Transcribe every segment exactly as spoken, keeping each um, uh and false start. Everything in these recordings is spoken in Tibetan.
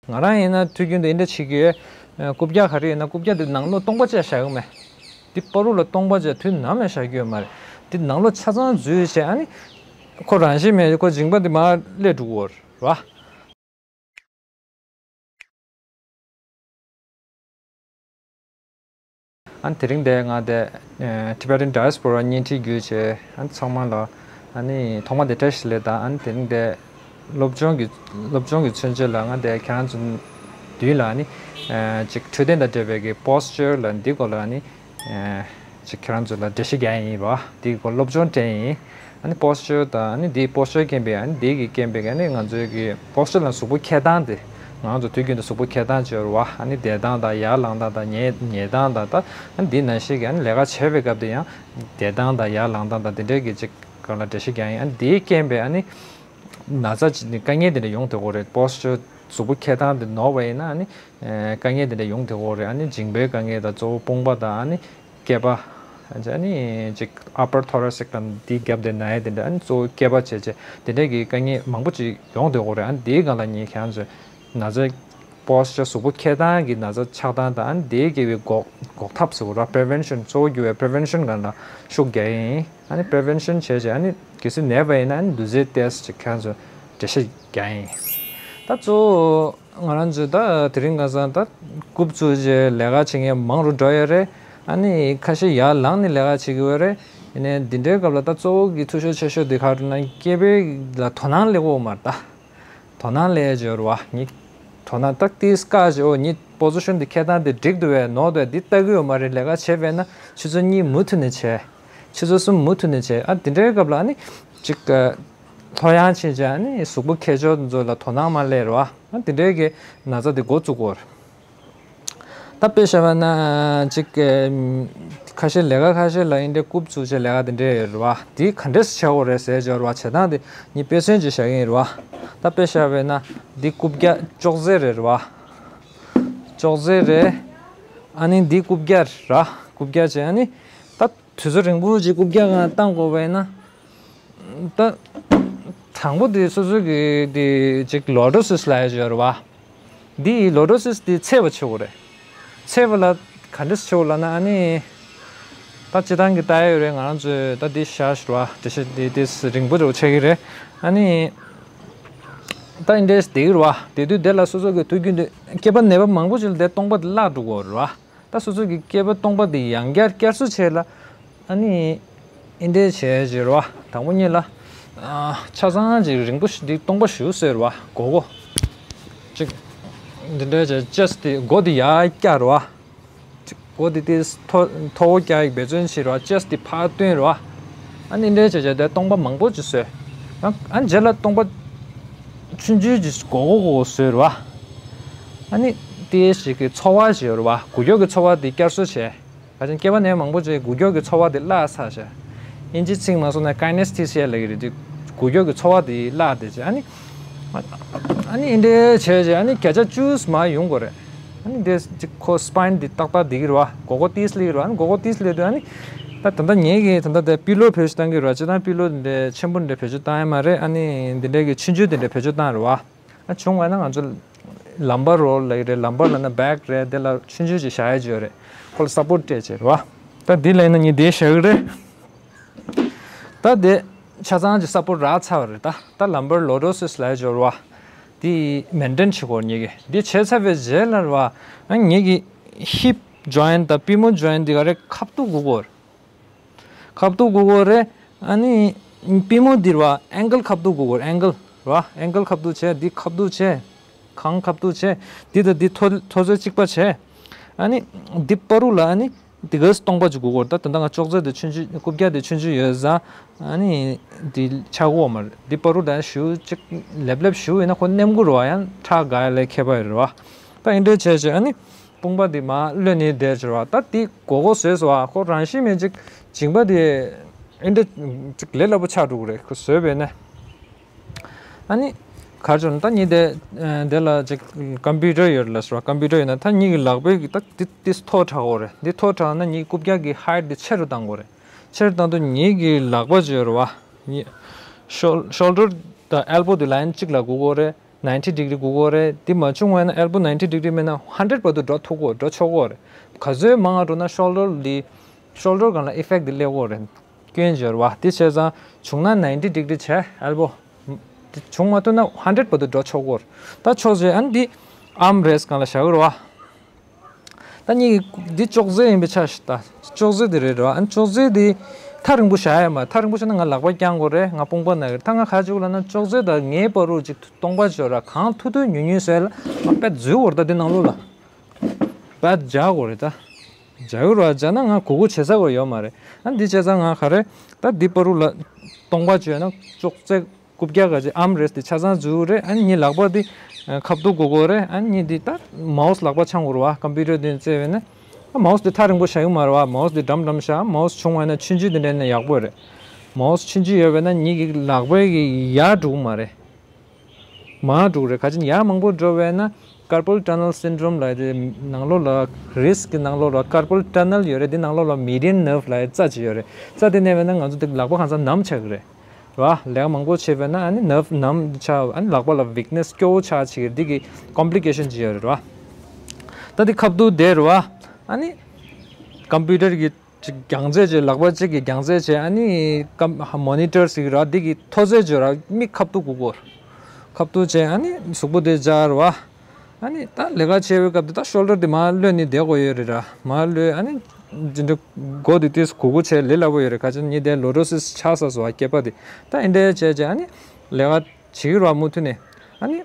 ང་རང་ཡིན་ན་དུས་རྒྱུན་དུ་འདི་འདྲ་བྱེད་ཀྱི་ཡོད། ཨ་རྐུབ་བཀྱག་ག་རེ་ཡོད་ན་རྐུབ་བཀྱག་དེ་ནང་ལོགས་སྟོང་པ་བཅས་བཞག་གི་མེད། འདི་བར་དུ་ལ་སྟོང་པ་བཅས་དུས་ནམ་ཡང་བཞག་གི་ཡོད་མ་རེད། འདི་ནང་ལོགས་ཆ་ཚང་འཛུལ་བྱས། ཨ་ནི་ཁོ་རང་བཞིན་མེད། ཁོ་མཇིང་པ་འདི་མར་སླེབས་འགྲོ་གི་ཡོད་རེད་བ། ཨ་ནི་དེ་རིང་འདིར་ང་འདིར་ཨ་Tibetan Diaspora བརྙན་འཕྲིན་བརྒྱུད་བྱས། ཨ་ནི་ཚང་མ་ལ་ཨ་ནི་ཐོག་མ་འདིར་བཀྲ་ཤིས་བདེ་ལེགས་དང་། ཨ་ནི་དེ་རིང་འདིར་སློབ་སྦྱོང་གི་སློབ་སྦྱོང་གི་མཚོན་བྱེད་ལ་ང་འདིར་ཁྱེད་རང་ཚོ་མདུན་ལ་ཨ་ནི་ཨ་ཅིག་འཕྲོད་བསྟེན་དང་འབྲེལ་བའི་གི་པོ་སི་ཅར་ལ་འདི་སྐོར་ལ་ཨ་ནི་ཨ་ཅིག་ཁྱེད་རང་ཚོ་ལ་འགྲེལ་བཤད་རྒྱག་ཡིན་རོ། འདི་སྐོར་སློབ་སྦྱོང་སྤྲད་ཡིན། ཨ་ནི་པོ་སི་ཅར་དང་། ཨ་ནི་འདིའི་པོ་སི་ཅར་རྐྱེན་པས། ཨ་ནི་འདི་གི་རྐྱེན་པས། ཨ་ནི་ང་ཚོའི་གི་པོ་སི་ཅར་ལ་གཟུགས་པོ་འཁྱེར་སྟངས་དེ། ང་ཚོ་དུས་རྒྱུན་དུ་གཟུགས་པོ་འཁྱེར་སྟངས་བྱེད་རོ། ཨ་ནི་བསྡད་སྟངས་དང་། ཡར་ལངས་སྟངས་དང་། ཉལ་ཉལ་སྟངས་དང་། ད་ཨ་ནི་འདི་ནང་བཞིན་གྱི་ཨ་ནི་ལས་ཀ་བྱེད་པའི་སྐབས་དེ་ཡང་བསྡད་སྟངས་དང་ཡར་ལངས་སྟངས་དང་དེ་འདྲའི་གི་ཅིག་སྒང་ལ་འགྲེལ་བཤད་རྒྱག་ཡིན། ཨ་ནི་འདིའི་རྐྱེན་པས་ཨ་ནི་ན་ཚ་ཅིག་དཀའ་ངལ་དེ་འདྲ་ཡོང་སྡོད་ཀྱི་ཡོད་རེད། པོ་སི་ཅར་གཟུགས་པོ་འཁྱེར་སྟངས་དེ་ནོར་བ་ཡིན་ན་ཨ་ནི་དཀའ་ངལ་དེ་འདྲ་ཡོང་སྡོད་ཀྱི་ཡོད་རེད། ཨ་ནི་མཇིང་པའི་དཀའ་ངལ་དང་། གཙོ་བོ་དཔུང་པ་དང་། ཨ་ནི་སྐེད་པ། ཨ་ནི་ཅིག་upper thoracic དང་འདི་རྒྱབ་དེ་ན་ཡ་དེ་འདྲ། ཨ་ནི་གཙོ་བོ་སྐེད་པ་བྱས་བྱས་དེ་འདྲ་གི་དཀའ་ངལ་མང་པོ་ཅིག་ཡོང་སྡོད་ཀྱི་ཡོད་རེད། ཨ་ནི་དེའི་སྒང་ལ་ངས་ཁྱེད་རང་ཚོའི་ན་ཚ་པོ་སི་ཅར་གཟུགས་པོ་འཁྱེར་སྟངས་ཀྱི་ན་ཚ་ཆགས་སྟངས་དང་། ཨ་ནི་དེའི་སྐྱེ་བའི་འགོག་འགོག་ཐབས་ཟེར་དགོས་རེད་བ། པི་རི་ཝེན་ཤན། གཙོ་བོ་གྱུར་པའི་པི་རི་ཝེན་ཤན་སྒང་ལ་ཤུགས་རྒྱག་ཡིན། ཨ་ནི་པི་རི་ཝེན་ཤན་བྱས་བྱས། ཨ་ནི་གལ་སྲིད་ན་བ་ཡིན་ན་ཨ་ནི་ལུས་རྩལ་ཏོག་ཙམ་ཅིག་ཁྱེད་རང་ཚོ་འགྲེལ་བཤད་རྒྱག་ཡིན། ད་གཙོ་བོ་ང་རང་ཚོས་ད་དེ་རིང་ཁ་སང་ད་རྐུབ་བཙུགས་བྱས་ལས་ཀ་བྱེད་མཁན་མང་རུ་འགྲོ་ཡོད་རེད། ཨ་ནི་ཁ་ཤས་ཡར་ལངས་ནས་ལས་ཀ་བྱེད་ཀྱི་ཡོད་རེད། ཡིན་ནའི་འདི་འདྲའི་སྐབས་ལ་ད་གཙོ་བོ་གི་འཐུས་ཤོར་ཆེ་ཤོས་དེ་ག་རེ་ན་སྐེད་པའི་ལ་དོ་སྣང་སླེབས་ཀྱི་ཡོད་མ་རེད་ད། དོ་སྣང་སླེབས་ཡོད་རེད་བ། ངས་དོ་སྣང་ཏག་ཏིག་བཀག་བྱས། འོ་ངའི་པོ་ཟི་ཤན་འདི་འཁྱེར་སྟངས་དེ་འགྲིག་འདུག་པས། ནོར་འདུག་པས། འདི་ལྟ་གི་ཡོད་མ་རེད། ལས་ཀ་བྱས་པས་ན་ཆུ་ཚོད་གཉིས་མུ་མཐུད་ནས་བྱས། ཆུ་ཚོད་གསུམ་མུ་མཐུད་ནས་བྱས། ཨ་དེ་འདྲའི་སྐབས་ལ་ཨ་ནི་ཅིག་ལྷོད་ཡངས་ཕྱིན་བྱས། ཨ་ནི་གཟུགས་པོ་འཁྱེར་ཕྱོགས་ཚོ་ལ་དོ་སྣང་མ་སླེབས་རེད་བ། ཨ་དེ་འདྲའི་གི་ན་ཚ་དེ་འགོ་བཙུགས་ཀྱི་ཡོད་རེད། ད་དཔེ་བཞག་པ་ན་ཅིག་ཁ་ཤས་ལས་ཀ་ཁ་ཤས་ལ་ཨིན་དྲའི་རྐུབ་བཙུགས་བྱས་ལས་ཀ་དེ་འདྲས་ཡོད་རེད་བ། དེ་ག་འདྲས་སེ་བྱེད་དགོས་རེད་ཟེར་བྱས་རེད་བ། བྱེད་སྟངས་དེ་ངས་དཔེ་མཚོན་ཅིག་བཞག་གི་ཡིན་རེད་བ། ད་དཔེ་བཞག་པ་ན་འདི་རྐུབ་བཀྱག་ཅོག་ཙེ་རེད་རེད་བ། ཅོག་ཙེ་རེད། ཨ་ནི་འདི་རྐུབ་བཀྱག་ར། རྐུབ་བཀྱག་བྱས། ཨ་ནི་ད་དུས་ཚོད་རིང་པོ་ཅིག་རྐུབ་བཀྱག་སྒང་བཏང་དགོས་པ་ཡིན་ན། ད་དང་པོ་དེ་སོ་སོ་གི་དེ་ཅིག་ལོར་ཌོ་སིས་ལབ་ཡ་ཅིག་ཡོད་རེད་བ། འདི་ལོར་ཌོ་སིས་དེ་འཚེར་བ་བྱེད་དགོས་རེད། འཚེར་བ་ལ་ག་འདྲས་བྱེད་དགོས་ལབ་ན། ཨ་ནི་ད་སྤྱིར་བཏང་གི་ལྟ་ཡ་ཡོད་རེད། ང་རང་ཚོས་ད་འདི་བཞག་ཞུ་བ། འགྲེལ་བཤད་འདི་དེ་རིང་པོ་འདྲ་བོ་ཆགས་ཀྱི་རེད། ཨ་ནི་ད་ཨིན་དྲའི་བསྡད་ཀྱི་རེད་བ། བསྡད་དུས་དེ་ལ་སོ་སོ་གི་དུས་རྒྱུན་དུ་སྐེད་པ་ནད་པ་མང་པོ་ཅིག་ལ་དེ་སྟོང་པ་དེ་བརླག་འགྲོ་གི་ཡོད་རེད་བ། ད་སོ་སོ་གི་སྐེད་པ་སྟོང་པ་དེ་ཡང་བསྐྱར་བསྐྱར་གསོ་བྱེད་ལ། ཨ་ནི་ཨིན་དྲའི་བྱས་བྱས་རེད་བ། དང་པོ་ཉིད་ལ་ཨ་ཆ་ཚང་ཅིག་རིང་པོ་ཞིག་འདི་སྟོང་པ་ཞིག་བཟོས་རེད་བ། སྒོར་སྒོར་ཅིག་འདི་འདྲའི་བྱས། ཅེས་དེ་མགོ་དེ་ཡར་བཀྱག་རེད་བ། ཅིག་མགོ་དེ་དེ་མཐོ་མཐོ་བོ་བཀྱག་ཡག་འབད་བརྩོན་བྱེད་རེད་བ། ཅེས་དེ་ཕར་བཏོན་རེད་བ། ཨ་ནི་འདི་འདྲའི་བྱས་བྱས་དེ་སྟོང་པ་མང་པོ་ཅིག་བཟོས། ཨ་ཨ་རྗེས་ལ་སྟོང་པ་ཆུང་ཆུང་ཅིག་སྒོར་སྒོར་སྒོར་སྒོར་བཟོས་རེད་བ། ཨ་ནི་དེ་ཞིག་གི་ཚོར་བ་ཞིག་ཡོད་རེད་བ། འགུལ་སྐྱོད་ཀྱི་ཚོར་བ་དེ་བསྐྱར་གསོ་བྱས། ག་ཅིག་སྐེད་པ་ནད་མང་པོ་ཅིག་འགུལ་སྐྱོད་ཀྱི་ཚོར་བ་དེ་བརླག་ཚར་བྱས། ཨིན་ཇི་ཚིག་མ་སོང་ན་ཀའི་ནེ་སི་ཐི་སི་ཡ་ལབ་ཀྱི་རེད། དེ་འགུལ་སྐྱོད་ཀྱི་ཚོར་བ་དེ་བརླག་བསྡད་བྱས། ཨ་ནི་ཨ་ནི་འདི་འདྲའི་བྱས་བྱས། ཨ་ནི་བརྒྱ་ཆ་བཅུ་མར་ཡོང་དགོས་རེད། ཨ་ནི་འདི་ཅིག་ཁོ་སི་པའིན་འདི་ཏག་ཏག་བསྡད་ཀྱི་རེད་བ། སྒོར་སྒོར་ཏོག་ཙམ་སླེབས་ཀྱི་རེད་བ། ཨ་ནི་སྒོར་སྒོར་ཏོག་ཙམ་སླེབས་དུས། ཨ་ནི་ད་ད་ལྟ་ངས་ཀྱིས་ད་ལྟ་དེ་པི་ལོ་བེད་སྤྱོད་བཏང་གི་རེད་བ། སྤྱིར་བཏང་པི་ལོ་འདི་འདྲའི་ཆེན་པོ་འདི་འདྲ་བེད་སྤྱོད་བཏང་ཡ་མ་རེད། ཨ་ནི་འདི་འདྲའི་གི་ཆུང་ཆུང་འདི་འདྲ་བེད་སྤྱོད་བཏང་རེད་བ། ཨ་བྱུང་བ་ན་ང་ཚོ་ལམ་བར་རོལ་ལབ་ཀྱི་རེད། ལམ་བར་ལབ་ན་བེག་རེད། དེ་ལ་ཆུང་ཆུང་ཅིག་བཞག་ཡ་ཅིག་ཡོད་རེད། ཁོ་ལ་སབ་པོར་སྤྲད་བྱས་རེད་བ། ད་འདི་ལ་ཡིན་ན་ངས་འདི་བཞག་གི་རེད། ད་དེ་ཆ་ཚང་ཅིག་སབ་པོར་རག་ཚར་བ་རེད། ད་ད་ལམ་བར་ལོར་ཌོ་སིས་ལབ་ཡ་ཅིག་ཡོད་རེད་བ། དེ་མེན་ཊེན་བྱེད་དགོས་ངེད་ཀྱིས། འདི་བྱས་ཚར་བའི་རྗེས་ལ་རེད་བ། ཨ་ངེད་ཀྱི་ཧིབ་ཇོ་ཡིན་དང་པུས་མོ་ཇོ་ཡིན་འདི་ག་རེ་ཁ་ཐུག་དགོས་ཀྱི་ཡོད་རེད། ཁ་ཐུག་དགོས་ཀྱི་ཡོད་རེད། ཨ་ནི་པུས་མོ་འདི་རེད་བ། ཨེང་ཀལ་ཁ་ཐུག་དགོས་ཀྱི་ཡོད་རེད། ཨེང་ཀལ་རེད་བ། ཨེང་ཀལ་ཁ་ཐུག་བྱས། འདི་ཁ་ཐུག་བྱས། གང་ཁ་ཐུག་བྱས། འདི་དང་འདི་མཐོ་མཐོ་ཚད་གཅིག་པ་བྱས། ཨ་ནི་འདི་བར་དུ་ལ་ཨ་ནི་འདི་ག་སྟོང་པ་ཅིག་དགོས་ཀྱི་ཡོད་རེད། ད་ད་ལྟ་ང་ཅོག་ཙེ་འདི་ཆུང་ཆུང་རྐུབ་བཀྱག་འདི་ཆུང་ཆུང་ཡོད་ཙང་། ཨ་ནི་འདི་ཆགས་ཀྱི་ཡོད་མ་རེད། འདི་བར་དུ་ད་ཞུ་ཅིག་ལེབ་ལེབ་ཞུ་ཡིན་ན་ཁོ་མནན་གྱི་རེད་བ། ཡང་ཁྲག་འགག་ཡ་ལ་ཁྱད་པར་ཡོད་རེད་བ། ད་ཨིན་དྲའི་བྱས་བྱས། ཨ་ནི་དཔུང་པ་འདི་མར་གློད་ནས་བསྡད་བྱས་རེད་བ། ད་འདི་སྒོར་སྒོར་བཟོས་སོང་བ། ཁོ་རང་བཞིན་མེད་ཅིག་མཇིང་པ་འདི་ཨིན་དྲ་ཅིག་ལས་སླ་པོ་ཆགས་འགྲོ་གི་རེད། ཁོ་བཟོས་པས་ན། ཨ་ནི་ག་རེ་བྱུང་ན། ད་ངེད་དེ་ཨ་དེ་ལ་ཅིག་ཀམ་པུ་ཊར་ཡོད་རེད་ལབ་སོང་བ། ཀམ་པུ་ཊར་ཡོད་ན་ད་ངེད་ཀྱི་ལག་པའི་གི་ད་འདི་འདི་མཐོ་དྲགས་ཡོད་རེད། འདི་མཐོ་དྲགས་ན་ངེད་རྐུབ་བཀྱག་གི་ཧའེ་ཊི་འདི་ཆེ་རུ་བཏང་དགོས་རེད། ཆེ་རུ་བཏང་དུས་ངེད་ཀྱི་ལག་པ་ཅིག་ཡོད་རེད་བ། ངེད་ཤོལ་ཤོལ་ཌར་དང་ཨེལ་བོ་འདི་ལའིན་གཅིག་ལ་སྒུག་དགོས་རེད། ninety degree སྒུག་དགོས་རེད། དེ་མ་བྱུང་བ་ཡིན་ན་elbow ninety degree མེད་ན་hundred བར་དུ་འགྲོ་ཐུབ་གོ་འགྲོ་ཆོག་གོ་རེད། ག་ཚོད་མང་ང་འགྲོ་ན་shoulder འདི་shoulder སྒང་ལ་effect འདི་སླེབས་གོ་རེད། སྐྱོན་བརྗོད་བ་དེ་བྱས་ཙང་བྱུང་ན་ninety degree བྱས་elbow དེ་བྱུང་མ་ཐུབ་ན་hundred བར་དུ་འགྲོ་ཆོག་གོ་རེད། ད་ཆོག་ཅེས་ཨ་ནི་འདི་arm rest སྒང་ལ་བཞག་གི་རེད་བ། ད་ངས་འདི་ཅོག་ཙེ་ཡིན་པའི་ཆ་ཞིག་ད་ཅོག་ཙེ་འདི་རེད་ར། ཨ་ཅོག་ཙེ་འདི་ཐག་རིང་པོ་བཞག་ཡ་མ་ཐག་རིང་པོ་བཞག་ན་ང་ལག་པ་བརྐྱང་དགོས་རེད། ང་དཔུང་པ་ན་གི་ད་ང་ག་ཅིག་ལ་ན་ཅོག་ཙེ་དང་ངའི་བར་དུ་ཅིག་སྟོང་པ་བྱོས་ར། གང་ཐུབ་ཐུབ་ཉུང་ཉུང་བཟོས་ལ་ང་དཔེ་འཛུལ་དགོས་རེད། ད་འདི་ནང་ལོགས་ལ་དཔེ་བྱ་དགོས་རེད། ད་བྱ་གི་ར་བྱ་ན་ང་གུག་གུག་བྱེད་ས་གོ་ཡོད་མ་རེད། ཨ་འདི་བྱས་ཙང་ང་ག་རེ་ད་འདི་བར་དུ་ལ་སྟོང་པ་བྱོས་ན་ཅོག་ཙེ་རྐུབ་བཀྱག་ག་ཅིག་arm rest དེ་ཆ་ཚང་འཛུལ་རེད། ཨ་ནི་ངའི་ལག་པ་དེ་ཁ་ཐུག་དགོས་དགོས་རེད། ཨ་ནི་ངའི་དེ་ད་mouse ལག་པ་འཆང་དགོས་རེད་བ། computer དེ་རྩེ་བས་ན་mouse དེ་ཐག་རིང་པོ་བཞག་གི་མ་རེད་བ། mouse དེ་འགྲམ་འགྲམ་བཞག mouse བྱུང་བ་ན་ཆུང་ཆུང་དེ་འདྲ་ན་ཡག་པོ་རེད། mouse ཆུང་ཆུང་ཡོད་པས་ན་ངའི་གི་ལག་པའི་གི་ཡར་འགྲོ་གི་མ་རེད། མར་འགྲོ་གི་རེད། ག་ཅིག་ཡར་མང་པོ་འགྲོ་བས་ན་carpal tunnel syndrome ལ་དེ་ནང་ལོགས་ལ་wrist གི་ནང་ལོགས་ལ་carpal tunnel ཡོད་རེད། དེ་ནང་ལོགས་ལ་median nerve ལ་རྩ་ཅིག་ཡོད་རེད། རྩ་དེ་ན་བས་ན་ང་ཚོ་དེ་ལག་པ་གང་ཚང་ནམ་ཆགས་གི་རེད། རེད་བ། ལས་ཀ་མང་པོ་བྱས་པས་ན་ཨ་ནི་nerve ནམ་ཆགས། ཨ་ནི་ལག་པ་ལ་weakness སྐྱོ་བོ་ཆགས་བྱེད་ཀྱི་འདི་གི་complication ཅིག་ཡོད་རེད་བ། ད་འདི་ཁ་ཐུག་བསྡད་རེད་བ། ཨ་ནི་computer གི་ཅིག་རྒྱང་རྩེད་བྱས། ལག་པ་གཅིག་གི་རྒྱང་རྩེད་བྱས། ཨ་ནི་ཀམ་monitor ཟིག་ར་འདི་གི་མཐོ་ཚད་བྱས་ར་མིག་ཁ་ཐུག་སྒུག་གོ། ཁ་ཐུག་བྱས་ཨ་ནི་གཟུགས་པོ་དེ་སྦྱར་བ། ཨ་ནི་ད་ལས་ཀ་བྱེད་པའི་སྐབས་དེ་ད་shoulder དེ་མར་གློད་ནས་བསྡད་དགོས་ཡོད་རེད་ར། མར་གློད། ཨ་ནི་འདི་འདྲ་མགོ་དེ་ཏོག་ཙམ་གུག་གུག་བྱས་ལས་སླ་པོ་ཡོད་རེད། ག་ཅི་ན་ངས་དེ་lordosis ཆགས་ས་སོ་བ་སྐེད་པ་དེ། ད་ཨེ་འདྲ་བྱས་བྱས་ཨ་ནི་ལས་ཀ་བྱེད་ཀྱི་ར་མུ་མཐུད་ནས་ཨ་ནི་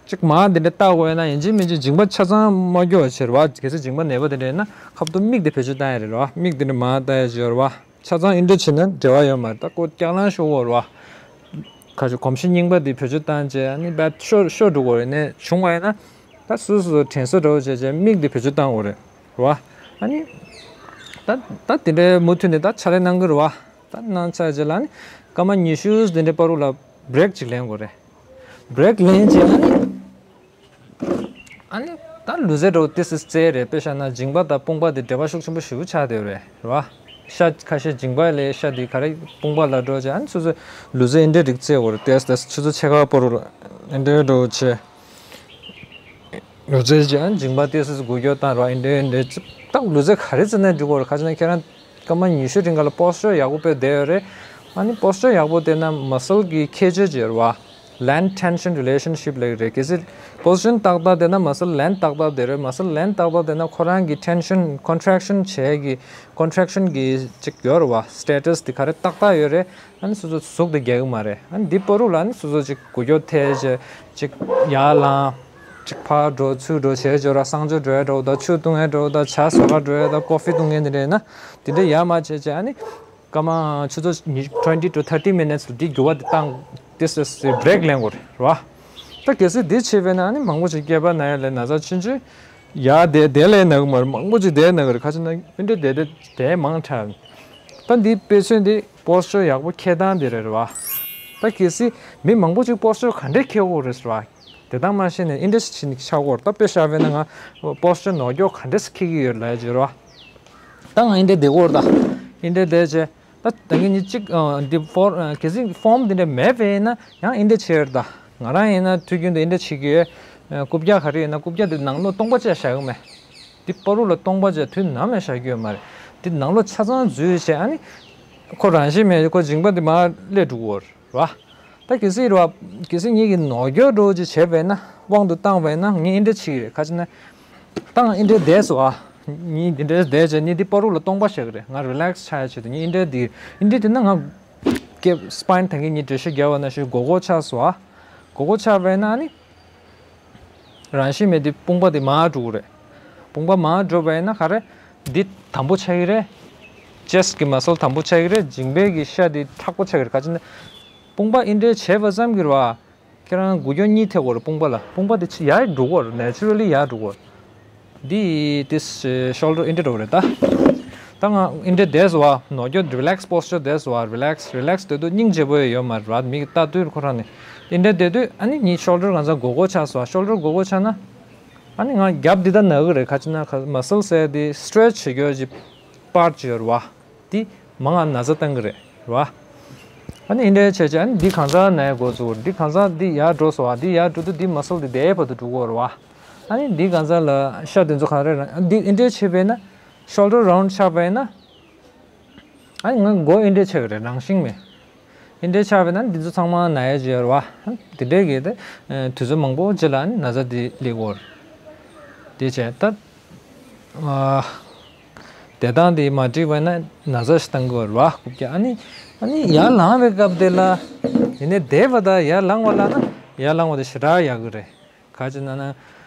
ཅིག་མར་འདི་འདྲ་བལྟ་དགོས་ན་ཡིན་གཅིག་མིན་གཅིག་མཇིང་པ་ཆ་ཚང་མ་སྐྱོ་བ་བྱེད་ར་བ། གལ་སྲིད་མཇིང་པ་ན་བ་དེ་འདྲ་ཡིན་ན་ཁ་ཐུག་མིག་དེ་བེད་སྤྱོད་བཏང་ཡ་རེད་ར་བ། མིག་དེ་འདྲ་མར་བལྟ་ཡ་བྱེད་ར་བ། ཆ་ཚང་ཨེ་འདྲ་བྱས་ན་འབྲེལ་བ་ཡོད་མ་རེད། ད་ཀོ་སྐྱག་ལང་ཤོར་བོར་བ། ཁ་ཤས་གོམས་གཤིས་རྙིང་པ་འདི་བེད་སྤྱོད་བཏང་བྱས་ཨ་ནི་བད་ཤོར་ཤོར་འགྲོ་གི་རེད། ནས་བྱུང་བ་ཡིན་ན་ད་སོ་སོ་དྲན་གསོ་འདྲ་བོ་བྱས་བྱས་མིག་འདི་བེད་སྤྱོད་བཏང་དགོས་རེད་བ། ཨ་ནི་ད་ད་དེ་འདྲའི་མུ་མཐུད་ནས་ད་ཕྱག་ལས་གནང་གི་རེད་བ། ད་གནང་ཚར་རྗེས་ལ་ཨ་ནི་སྐར་མ་ཉི་ཤུ་དེ་འདྲའི་བར་དུ་ལ་break ཅིག་ལེན་དགོས་རེད། break ལེན་རྗེས་ཨ་ནི། ཨ་ནི་ད་ལུས་རྩལ་འདྲ་བོ་ཏོག་ཙམ་རྩེ་རེད། དཔེ་བཞག་ན་མཇིང་པ་དང་དཔུང་པ་དེ་འབྲེལ་བ་ཤུགས་ཆེན་པོ་ཞེ་པོ་ཆགས་བསྡད་ཡོད་རེད། རེད་བ། ཤ་ཁ་ཤས་མཇིང་པ་ལས་ཤ་དེ་ག་རེ་དཔུང་པ་ལ་འགྲོ་བྱས་ཨ་ནི་སོ་སོའི་ལུས་རྩལ་ཨེ་འདྲ་རིགས་རྩེ་དགོས་རེད། ཏོག་ཙམ་ཏོག་ཙམ་ཆུ་ཚོད་ཕྱེད་ཀ་བར་དུ་ཨེ་འདྲ་འདྲ་བོ་བྱས། ལུས་རྩལ་བྱས་ཨ་ནི་མཇིང་པ་ཏོག་ཙམ་འགུལ་སྐྱོད་བཏང་རེད་བ། ཨེ་འདྲ་ཨེ་འདྲ་ད་ལུས་རྩལ་ག་རེ་རྩེ་ན་འགྲིག་གི་རེད། ག་ཅི་ན་ཁྱེད་རང་སྐར་མ་ཉི་ཤུ་རིང་ག་ལ་posture ཡག་པོ་དཔེ་བསྡད་ཡོད་རེད། ཨ་ནི་posture ཡག་པོ་བསྡད་ན་muscle གི་ཁྱད་ཆོས་ཅིག་ཡོད་རེད་བ། length tension relationship ལབ་ཀྱི་རེད། གལ་སྲིད་position ཏག་ཏག་བསྡད་ན་muscle length ཏག་ཏག་བསྡད་རེད། muscle length ཏག་ཏག་བསྡད་ན་ཁོ་རང་གི་tension contraction བྱས་ཀྱི་contraction གི་ཅིག་ཡོད་རེད་བ། status དེ་ག་རེ་ཏག་ཏག་ཡོད་རེད། ཨ་ནི་སོ་སོ་ཟུག་དེ་རྒྱག་གི་མ་རེད། ཨ་ནི་འདི་བར་དུ་ལ་ཨ་ནི་སོ་སོ་ཅིག་འགུལ་སྐྱོད་ཐེབས་བྱས་ཅིག་ཡར་ལངས། ཅིག་ཕར་འགྲོ་ཚུར་འགྲོ་བྱས་འགྱོ་ར། གསང་སྤྱོད་འགྲོ་ཡ་འདྲ་བོ་དང་ཆུ་བཏུང་ཡ་འདྲ་བོ་དང་ཇ་ཟ་ག་འགྲོ་ཡ་དང་coffee བཏུང་མཁན་དེ་འདྲ་ཡིན་ན་དེ་འདྲ་ཡར་མར་བྱས་བྱས་ཨ་ནི་སྐར་མ་ཆུ་ཚོད་ཉི- twenty to thirty minutes ལ་འདི་འགྱུར་བ་འདི་བཏང་། this is break ལེན་དགོས་རེད་བ། ད་གལ་སྲིད་འདི་བྱས་པས་ན་ཨ་ནི་མང་པོ་ཅིག་སྐེད་པ་ན་ཡ་ལས་ན་ཚ་ཆུང་ཆུང་ཡར་བསྡད་བསྡད་ལས་ན་གི་མ་རེད། མང་པོ་ཅིག་བསྡད་ན་གི་རེད། ག་ཅི་ན་ཨེ་འདྲ་བསྡད་བསྡད་བསྡད་མང་དྲགས། ད་འདི་དཔེ་མཚོན་འདི་posture ཡག་པོ་འཁྱེར་སྟངས་འདི་རེད་བ། ད་གལ་སྲིད་མི་མང་པོ་ཅིག་posture ག་འདྲས་འཁྱེར་དགོས་རེད་ཟེར་བ། དེ་དག་མ་ཤེས་ནས་ཨེ་འདྲས་ཞིག་ཆགས་ཀྱི་ཡོད་རེད། ད་དཔེ་བཞག་པ་ཡིན་ན་ང་posture ནོར་འཁྱོག་ག་འདྲས་འཁྱེར་གྱི་ཡོད་ལབ་ཡ་ཅིག་ཡོད་རེད་བ། ད་ང་ཨེ་འདྲས་བསྡད་ཀྱི་ཡོད་རེད། ད་ཨེ་འདྲས་བསྡད་བྱས་ད་ད་གིན་ཉིན་གཅིག་ཨ་འདི་ཕོར་ཨ་གལ་སྲིད་form འདི་འདྲ་མེད་པ་ཡིན་ན་ཡང་ཨེ་འདྲས་བྱེད་ཀྱི་ཡོད་རེད། ད་ང་རང་ཡིན་ན་དུས་རྒྱུན་དུ་ཨེ་འདྲས་བྱེད་ཀྱི་ཡོད། ཨ་རྐུབ་བཀྱག་ག་རེ་ཡོད་ན་རྐུབ་བཀྱག་དེ་ནང་ལོགས་སྟོང་པ་བྱས་བཞག་གི་མེད། འདི་བར་དུ་ལ་སྟོང་པ་བྱས་དུས་ནམ་ཡང་བཞག་རྒྱུ་ཡོད་མ་རེད། འདི་ནང་ལོགས་ཆ་ཚང་འཛུལ་བྱས་ཨ་ནི་ཁོ་རང་བཞིན་མེད། ཁོ་མཇིང་པ་འདི་མར་སླེབས་འགྲོ་གི་ཡོད་རེད་བ། ད་གལ་སྲིད་རེད་བ། གལ་སྲིད་ངེད་ཀྱིས་ནོར་འཁྱོག་འདྲ་བོ་ཅིག་བྱས་པས་ན་དབང་དུ་བཏང་བས་ན་ངས་ཨེ་འདྲ་བྱེད་ཀྱི་རེད། ག་ཅི་ན་ད་ང་ཨེ་འདྲ་བསྡད་སོང་ཨ། ངས་འདི་འདྲ་བསྡད་བྱས་ངས་འདི་བར་དུ་ལ་སྟོང་པ་བཞག་གི་རེད། ང་relax ཆགས་ཡ་ཆེད་དུ་ངས་ཨེ་འདྲ་འདི་ཨེ་འདྲ་བསྡད་ན་ང་སྐེ་spine ཐང་གི་ངས་འགྲེལ་བཤད་རྒྱབ་པ་ནང་བཞིན་སྒོར་སྒོར་ཆགས་སོང་ཨ། སྒོར་སྒོར་ཆགས་པས་ན་ཨ་ནི། རང་བཞིན་མེད་དེ་དཔུང་པ་དེ་མར་འགྲོ་གི་རེད། དཔུང་པ་མར་འགྲོ་བ་ཡིན་ན་ག་རེ། འདི་དམ་པོ་ཆགས་ཀྱི་རེད། chest གི་muscle དམ་པོ་ཆགས་ཀྱི་རེད། མཇིང་པའི་གི་ཤ་དེ་མཁྲེགས་པོ་ཆགས་ཀྱི་རེད། ག་ཅི་ན། དཔུང་པ་ཨེ་འདྲས་བྱས་པ་ཙམ་གྱིས་རེད་བ། ཁྱེད་རང་འགུལ་སྐྱོད་གཉིས་ཐེབས་ཀྱི་རེད་དཔུང་པ་ལ། དཔུང་པ་དེ་ཕྱི་ཡར་འགྲོ་གི་རེད། naturally ཡར་འགྲོ་གི་རེད། འདི་this shoulder ཨེ་འདྲས་འགྲོ་གི་རེད་ད། ད་ང་ཨེ་འདྲས་བསྡད་སོང་བ། ནོར་འཁྱོག་relax posture བསྡད་སོང་བ། relax relax བསྡད་དུས་སྙིང་རྗེ་པོ་ཡོད་མ་རེད་བ། མིག་ལྟ་དུས་ཁོ་རང་ནས་ཨེ་འདྲས་བསྡད་དུས་ཨ་ནི་ངའི་shoulder གང་ཚ་སྒོར་སྒོར་ཆགས་སོང་བ། shoulder སྒོར་སྒོར་ཆགས་ན། ཨ་ནི་ང་རྒྱབ་འདི་ད་ན་གི་རེད། ག་ཅི་ན་muscle ཟེར་དེ་stretch བྱེད་རྒྱུ་ཅིག་part ཅིག་ཡོད་རེད་བ། དེ་མང་ང་ན་ཚ་བཏང་གི་རེད་རེད་བ། ཨ་ནི་འདི་འདྲའི་བྱས་བྱས། ཨ་ནི་འདི་གང་ཟག་ན་ཡ་འགོ་ཚུགས། འདི་གང་ཟག་འདི་ཡར་འགྲོ་སོང་བ། འདི་ཡར་འགྲོ་དུས་འདི་མ་སལ་འདི་དེའི་བར་དུ་འགྲོ་གི་ཡོད་རེད་བ། ཨ་ནི་འདི་གང་ཟག་ལ་ཤ་དེ་ཚོ་གང་རེད་ར། འདི་འདི་འདྲའི་བྱས་པས་ན་ཤོལ་ཌར་རའུན་ཌི་ཆགས་པས་ན། ཨ་ནི་ང་མགོ་འདི་འདྲའི་ཆགས་ཀྱི་རེད། རང་བཞིན་མེད། འདི་འདྲའི་ཆགས་པས་ན་འདི་ཚོ་ཚང་མ་ན་ཡ་ཅིག་ཡོད་རེད་བ། འདི་འདྲའི་གི་དེ་དུས་ཚོད་མང་པོ་རྗེས་ལ་ཨ་ནི་ན་ཚ་འདི་སླེབས་ཀྱི་ཡོད་རེད། དེ་བྱས་ད། ཨ། བསྡད་སྟངས་དེ་མ་འགྲིག་པ་ན་ན་ཚ་ཞིག་བཏང་གི་ཡོད་རེད་བ། རྐུབ་བཀྱག་ཨ་ནི། ཨ་ནི་ཡར་ལངས་པའི་སྐབས་དེ་ལ། ཡིན་ནའི་བསྡད་པ་དང་ཡར་ལངས་པ་ལ་ན། ཡར་ལངས་པ་དེ་ཞེ་དྲག་ཡག་གི་རེད། ག་ཅི་ན་ན།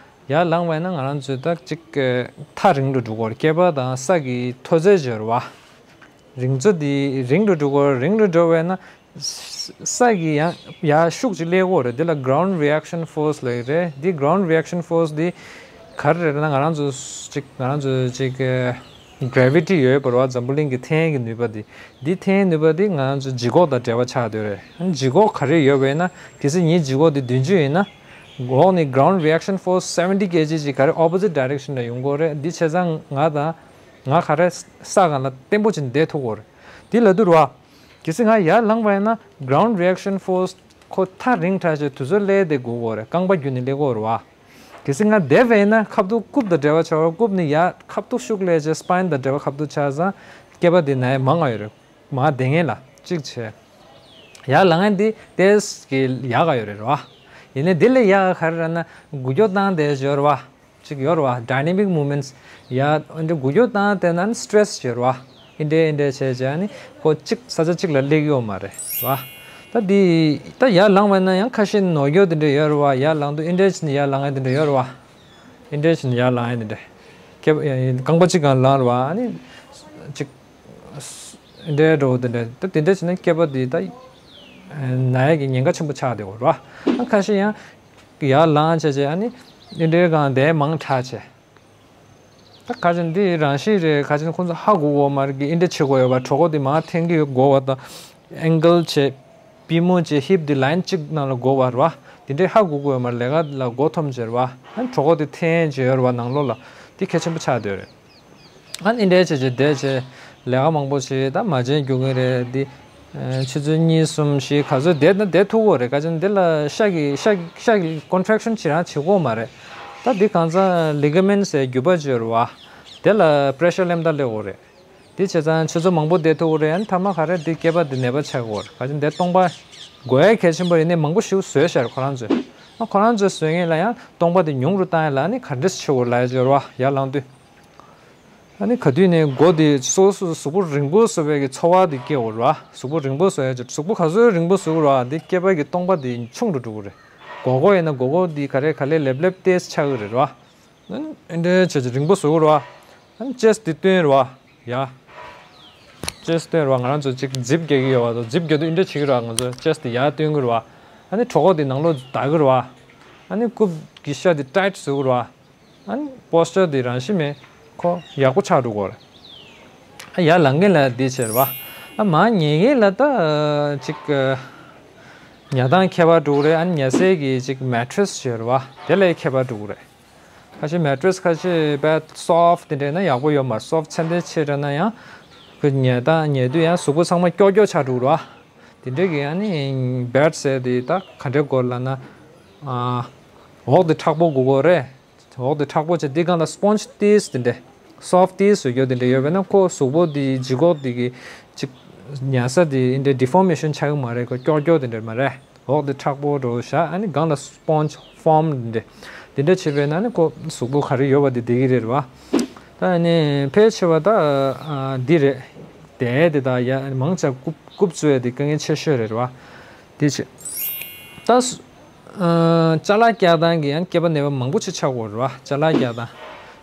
ཡར་ལངས་པ་ཡིན་ན་ང་རང་ཚོས་ད་ཅིག་ཐག་རིང་དུ་འགྲོ་གི་ཡོད་རེད། སྐེད་པ་དང་ས་གི་མཐོ་ཚད་ཅིག་ཡོད་རེད་བ། རིང་ཚད་དེ་རིང་དུ་འགྲོ་གི་ཡོད་རེད། རིང་དུ་འགྲོ་བས་ན། ས་གི་ཡང་ཡར་ཤུགས་ཅིག་སླེབས་ཀྱི་ཡོད་རེད། འདི་ལ་ground reaction force ལབ་ཀྱི་རེད། འདི་ground reaction force འདི་ག་རེ་རེད་ན། ང་རང་ཚོ་ཅིག་ང་རང་ཚོ་ཅིག gravity ཡོད་པ་རེད་བ། འཛམ་བུ་གླིང་གི་འཐེན་གྱི་ནུས་པ་འདི། འདི་འཐེན་ནུས་པ་འདི་ང་རང་ཚོ་ལྗིད་ཁོག་དང་འབྲེལ་བ་ཆགས་བསྡད་རེད། ལྗིད་ཁོག་ག་རེ་ཡོད་པ་ཡིན་ན། གལ་སྲིད་ངའི་ལྗིད་ཁོག་འདི་བདུན་ཅུ་ཡིན་ན། འོག་ནས་ground reaction force seventy kg ཅིག་ག་རེ་opposite direction ལ་ཡོང་གི་ཡོད་རེད། འདི་བྱས་ཙང་ང་དང་ང་ག་རེ་ས་སྒང་ལ་བརྟན་པོ་ཅིག་བསྡད་ཐུབ་ཀྱི་ཡོད་རེད། འདི་ལབ་དུས་རེད་བ། གལ་སྲིད་ང་ཡར་ལངས་པ་ཡིན་ན་ground reaction force ཁོ་ཐག་རིང་དྲགས་བྱས་དུས་ཚོད་སླེབས་བསྡད་དགོས་ཀྱི་ཡོད་རེད། རྐང་པ་བརྒྱུད་ནས་སླེབས་ཀྱི་ཡོད་རེད་བ། གལ་སྲིད་ང་བསྡད་པ་ཡིན་ན་ཁ་ཐུག་རྐུབ་དང་འབྲེལ་བ་ཆགས་པ། རྐུབ་ནས་ཡར་ཁ་ཐུག་ཤུགས་སླེབས་བྱས་spine དང་འབྲེལ་བ་ཁ་ཐུག་ཆགས་ཙང་སྐེད་པ་དེ་ན་ཡ་མང་ང་ཡོད་རེད། མར་བསྡད་མཁན་ལ་གཅིག་བྱས། ཡར་ལངས་མཁན་དེ་ཏོག་ཙམ་ཡག་ག་ཡོད་རེད་བ། ཡིན་ནའི་དེ་ལས་ཡག་ག་ག་རེ་རེད་ན། འགུལ་སྐྱོད་བཏང་བསྡད་ཡོད་རེད་བ། ཅིག་ཡོད་རེད་བ། dynamic movements ཡ། འདི་འགུལ་སྐྱོད་བཏང་བསྡད་ན་stress ཡོད་རེད་བ། འདི་འདྲ་འདི་འདྲ་བྱས་བྱས་ནི་ཁོ་གཅིག་ས་ཆ་གཅིག་ལ་སླེབས་ཡོད་མ་རེད་བ། ད་འདི་ད་ཡར་ལངས་པ་ན་ཡང་ཁ་ཤས་ནོར་སྐྱོད་དེ་འདྲ་ཡོད་རེད་བ། ཡར་ལངས་དུས་འདི་འདྲ་བྱས་ནས་ཡར་ལངས་ཡ་དེ་འདྲ་ཡོད་རེད་བ། འདི་འདྲ་བྱས་ནས་ཡར་ལངས་ཡ་དེ་འདྲ། སྐེད་པ་རྐང་པ་གཅིག་གང་ལངས་རེད་བ། ཨ་ནི་ཅིག་འདི་འདྲ་འགྲོ་དེ་འདྲ། ད་དེ་འདྲ་བྱས་ན་སྐེད་པ་འདི་ད་ན་ཡ་གི་ཉེན་ཁ་ཆེན་པོ་ཆགས་བསྡད་ཡོད་རེད་བ། ཨ་ཁ་ཤས་ཡང་ཡར་ལངས་བྱས་བྱས་ཨ་ནི་འདི་འདྲའི་སྒང་བསྡད་མང་དྲགས་བྱས། ད་ཁ་ཅིག་འདི་རང་བཞིན་རེད། ཁ་ཅིག་ཁོང་ཚོ་ཧ་གོ་གི་ཡོད་མ་རེད་གི། འདི་འདྲ་བྱེད་དགོས་ཡོད་པ། གྲོད་ཁོག་འདི་མར་འཐེན་གྱི་ཡོད་དགོས་པ་དང་། ankle བྱས། པུས་མོ་བྱས། hip འདི་line གཅིག་ནང་ལ་དགོས་པ་རེད་བ། འདི་འདྲའི་ཧ་གོ་གི་ཡོད་མ་རེད། ལས་ཀ་ལ་མགོ་འཐོམས་བྱས་རེད་བ། ཨ་ནི་གྲོད་ཁོག་འདི་འཐེན་བྱས་ཡོད་རེད་བ། ནང་ལོགས་ལ་འདི་གལ་ཆེན་པོ་ཆགས་བསྡད་ཡོད་རེད། ཨ་ནི་འདི་འདྲའི་བྱས་བྱས་བསྡད་བྱས་ལས་ཀ་མང་པོ་བྱས། ད་མ་བྱན་རྒྱུག་གི་རེད་འདི། ཨ་ཆུ་ཚོད་གཉིས་གསུམ་བཞི་ག་ཚོད་བསྡད་ན་བསྡད་ཐུབ་ཀྱི་རེད། ག་ཅི་ན་འདི་ལ་ཤ་གི་ཤ་ཤ་གི་contraction ཅིག་རང་བྱེད་ཀྱི་ཡོད་མ་རེད། ད་འདི་གང་ཚང་ligaments ཟེར་རྒྱུ་པ་ཅིག་ཡོད་རེད་བ། དེ་ལ་pressure སླེབས་སྟངས་སླེབས་ཀྱི་རེད། འདི་བྱས་ཙང་ཆུ་ཚོད་མང་པོ་བསྡད་ཐུབ་ཀྱི་རེད། ཨ་ནི་མཐའ་མ་ག་རེ་འདི་སྐེད་པ་འདི་ནད་པ་ཆགས་ཀྱི་རེད། ག་ཅི་འདི་སྟོང་པ་དགོས་ཡ་གལ་ཆེན་པོ་ཡིན་ནའི་མང་པོ་ཞིག་བཟོས་ཤག་ཁོ་རང་ཚོས། ཨ་ཁོ་རང་ཚོས་བཟོས་མཁན་ལ་ཡང་སྟོང་པ་འདི་ཉུང་རུ་བཏང་ཡ་ལ་ཨ་ནི་ག་འདྲས་བྱེད་དགོས་ལབ་ཡ་ཅིག་ཡོད་རེད་བ། ཡར་ལངས་དུས། ཨ་ནི་ག་དུས་ནས་མགོ་དེ་སོ་སོ་གཟུགས་པོ་རིང་པོ་བཟོ་བའི་གི་ཚོར་བ་དེ་སྐྱེ་འོ་ར། གཟུགས་པོ་རིང་པོ་བཟོ་ཡ་ཅིག་གཟུགས་པོ་ག་ཚོད་རིང་པོ་བཟོ་གི་ར། འདི་སྐེད་པ་གི་སྟོང་པ་དེ་ཆུང་དུ་འགྲོ་གི་རེད། སྒོར་སྒོར་ཡིན་ན་སྒོར་སྒོར་དེ་ག་རེ་ག་ལེ་ལེབ་ལེབ་ཏེས་ཆགས་གི་རེད་ར། ཨ་ནི་འདྲའི་བྱས་ཅིག་རིང་པོ་བཟོ་གི་ར། ཨ་ནི་chest དེ་བཏོན་ར། ཡ། chest བཏོན་ར། ང་རང་ཚོ་ཅིག་zip རྒྱག་གི་ཡོད་བ་དང་zip རྒྱག་དུས་འདི་འདྲ་བྱེད་ཀྱི་ར། ང་ཚོ་chest དེ་ཡར་བཏོན་གི་ར། ཨ་ནི་གྲོད་ཁོག་དེ་ནང་ལོགས་བརྡར་གི་ར། ཨ་ནི་རྐུབ་ཀྱི་ཤ་དེ་tight བཟོ་གི་ར། ཨ་ནི་posture དེ་རང་བཞིན་མེད་ཁོ་ཡག་པོ་ཆགས་འགྲོ་གི་རེད། ཨ་ཡར་ལངས་མཁན་ལ་དེ་བྱས་རེད་བ། ཨ་མར་ཉལ་མཁན་ལ་ད་ཅིག་ཉལ་སྟངས་ཁྱད་པར་འགྲོ་གི་རེད། ཨ་ནི་ཉལ་སའི་གི་ཅིག་mattress བྱས་རེད་བ། དེ་ལ་ཁྱད་པར་འགྲོ་གི་རེད། ཁ་ཤས་mattress ཁ་ཤས་bed soft དེ་འདྲ་ན་ཡག་པོ་ཡོད་མ་རེད། soft ཚད་འདི་ཆེ་དྲགས་ན་ཡང་ཁོ་ཉལ་སྟངས་ཉལ་དུས་ཡང་གཟུགས་པོ་ཚང་མ་ཀྱོག་ཀྱོག་ཆགས་འགྲོ་གི་རེད་བ། དེ་འདྲ་གི་ཨ་ནི་bed ཟེར་དེ་ད་ག་འདྲ་དགོས་ལབ་ན། ཨ་འོག་དེ་མཁྲེགས་པོ་དགོས་ཀྱི་རེད། འོག་དེ་མཁྲེགས་པོ་བྱས་དེ་སྒང་ལ་sponge ཏིས་དེ་འདྲ། soft ཏིས་བཟོ་རྒྱུ་དེ་འདྲ་ཡོད་པས་ན་ཁོ་གཟུགས་པོ་དེ་ལྗིད་ཁོག་དེ་གི་ཅིག་ཉལ་ས་དེ་འདྲ་deformation ཆགས་ཀྱི་མ་རེད། ཁོ་ཀྱོག་ཀྱོག་དེ་འདྲ་མ་རེད། འོག་དེ་མཁྲེགས་པོ་འདྲ་བོ་བཞག་ཨ་ནི་སྒང་ལ་sponge foam དེ་འདྲ་དེ་འདྲ་བྱས་པས་ན་ཨ་ནི་ཁོ་གཟུགས་པོ་ག་རེ་ཡོད་པ་དེ་བསྡད་ཀྱི་རེད་བ། ད་ཨ་ནི་ཕལ་ཆེ་བ་ད་ཨ་འདི་རེད། དེ་དེ་ད་ཡ་མང་ཆེ་རྐུབ་རྐུབ་བཙུགས་ཡ་དེ་དཀའ་ངལ་ཆེ་ཤོས་རེད་བ། དེ་བྱས། ད་སུ་ཨ་ཅ་ལག་བཀྱག་སྟངས་ཀྱི་ཡང་སྐེད་པ་ནད་པ་མང་པོ་ཅིག་ཆགས་ཀྱི་ཡོད་རེད་བ། ཅ་ལག་བཀྱག་སྟངས།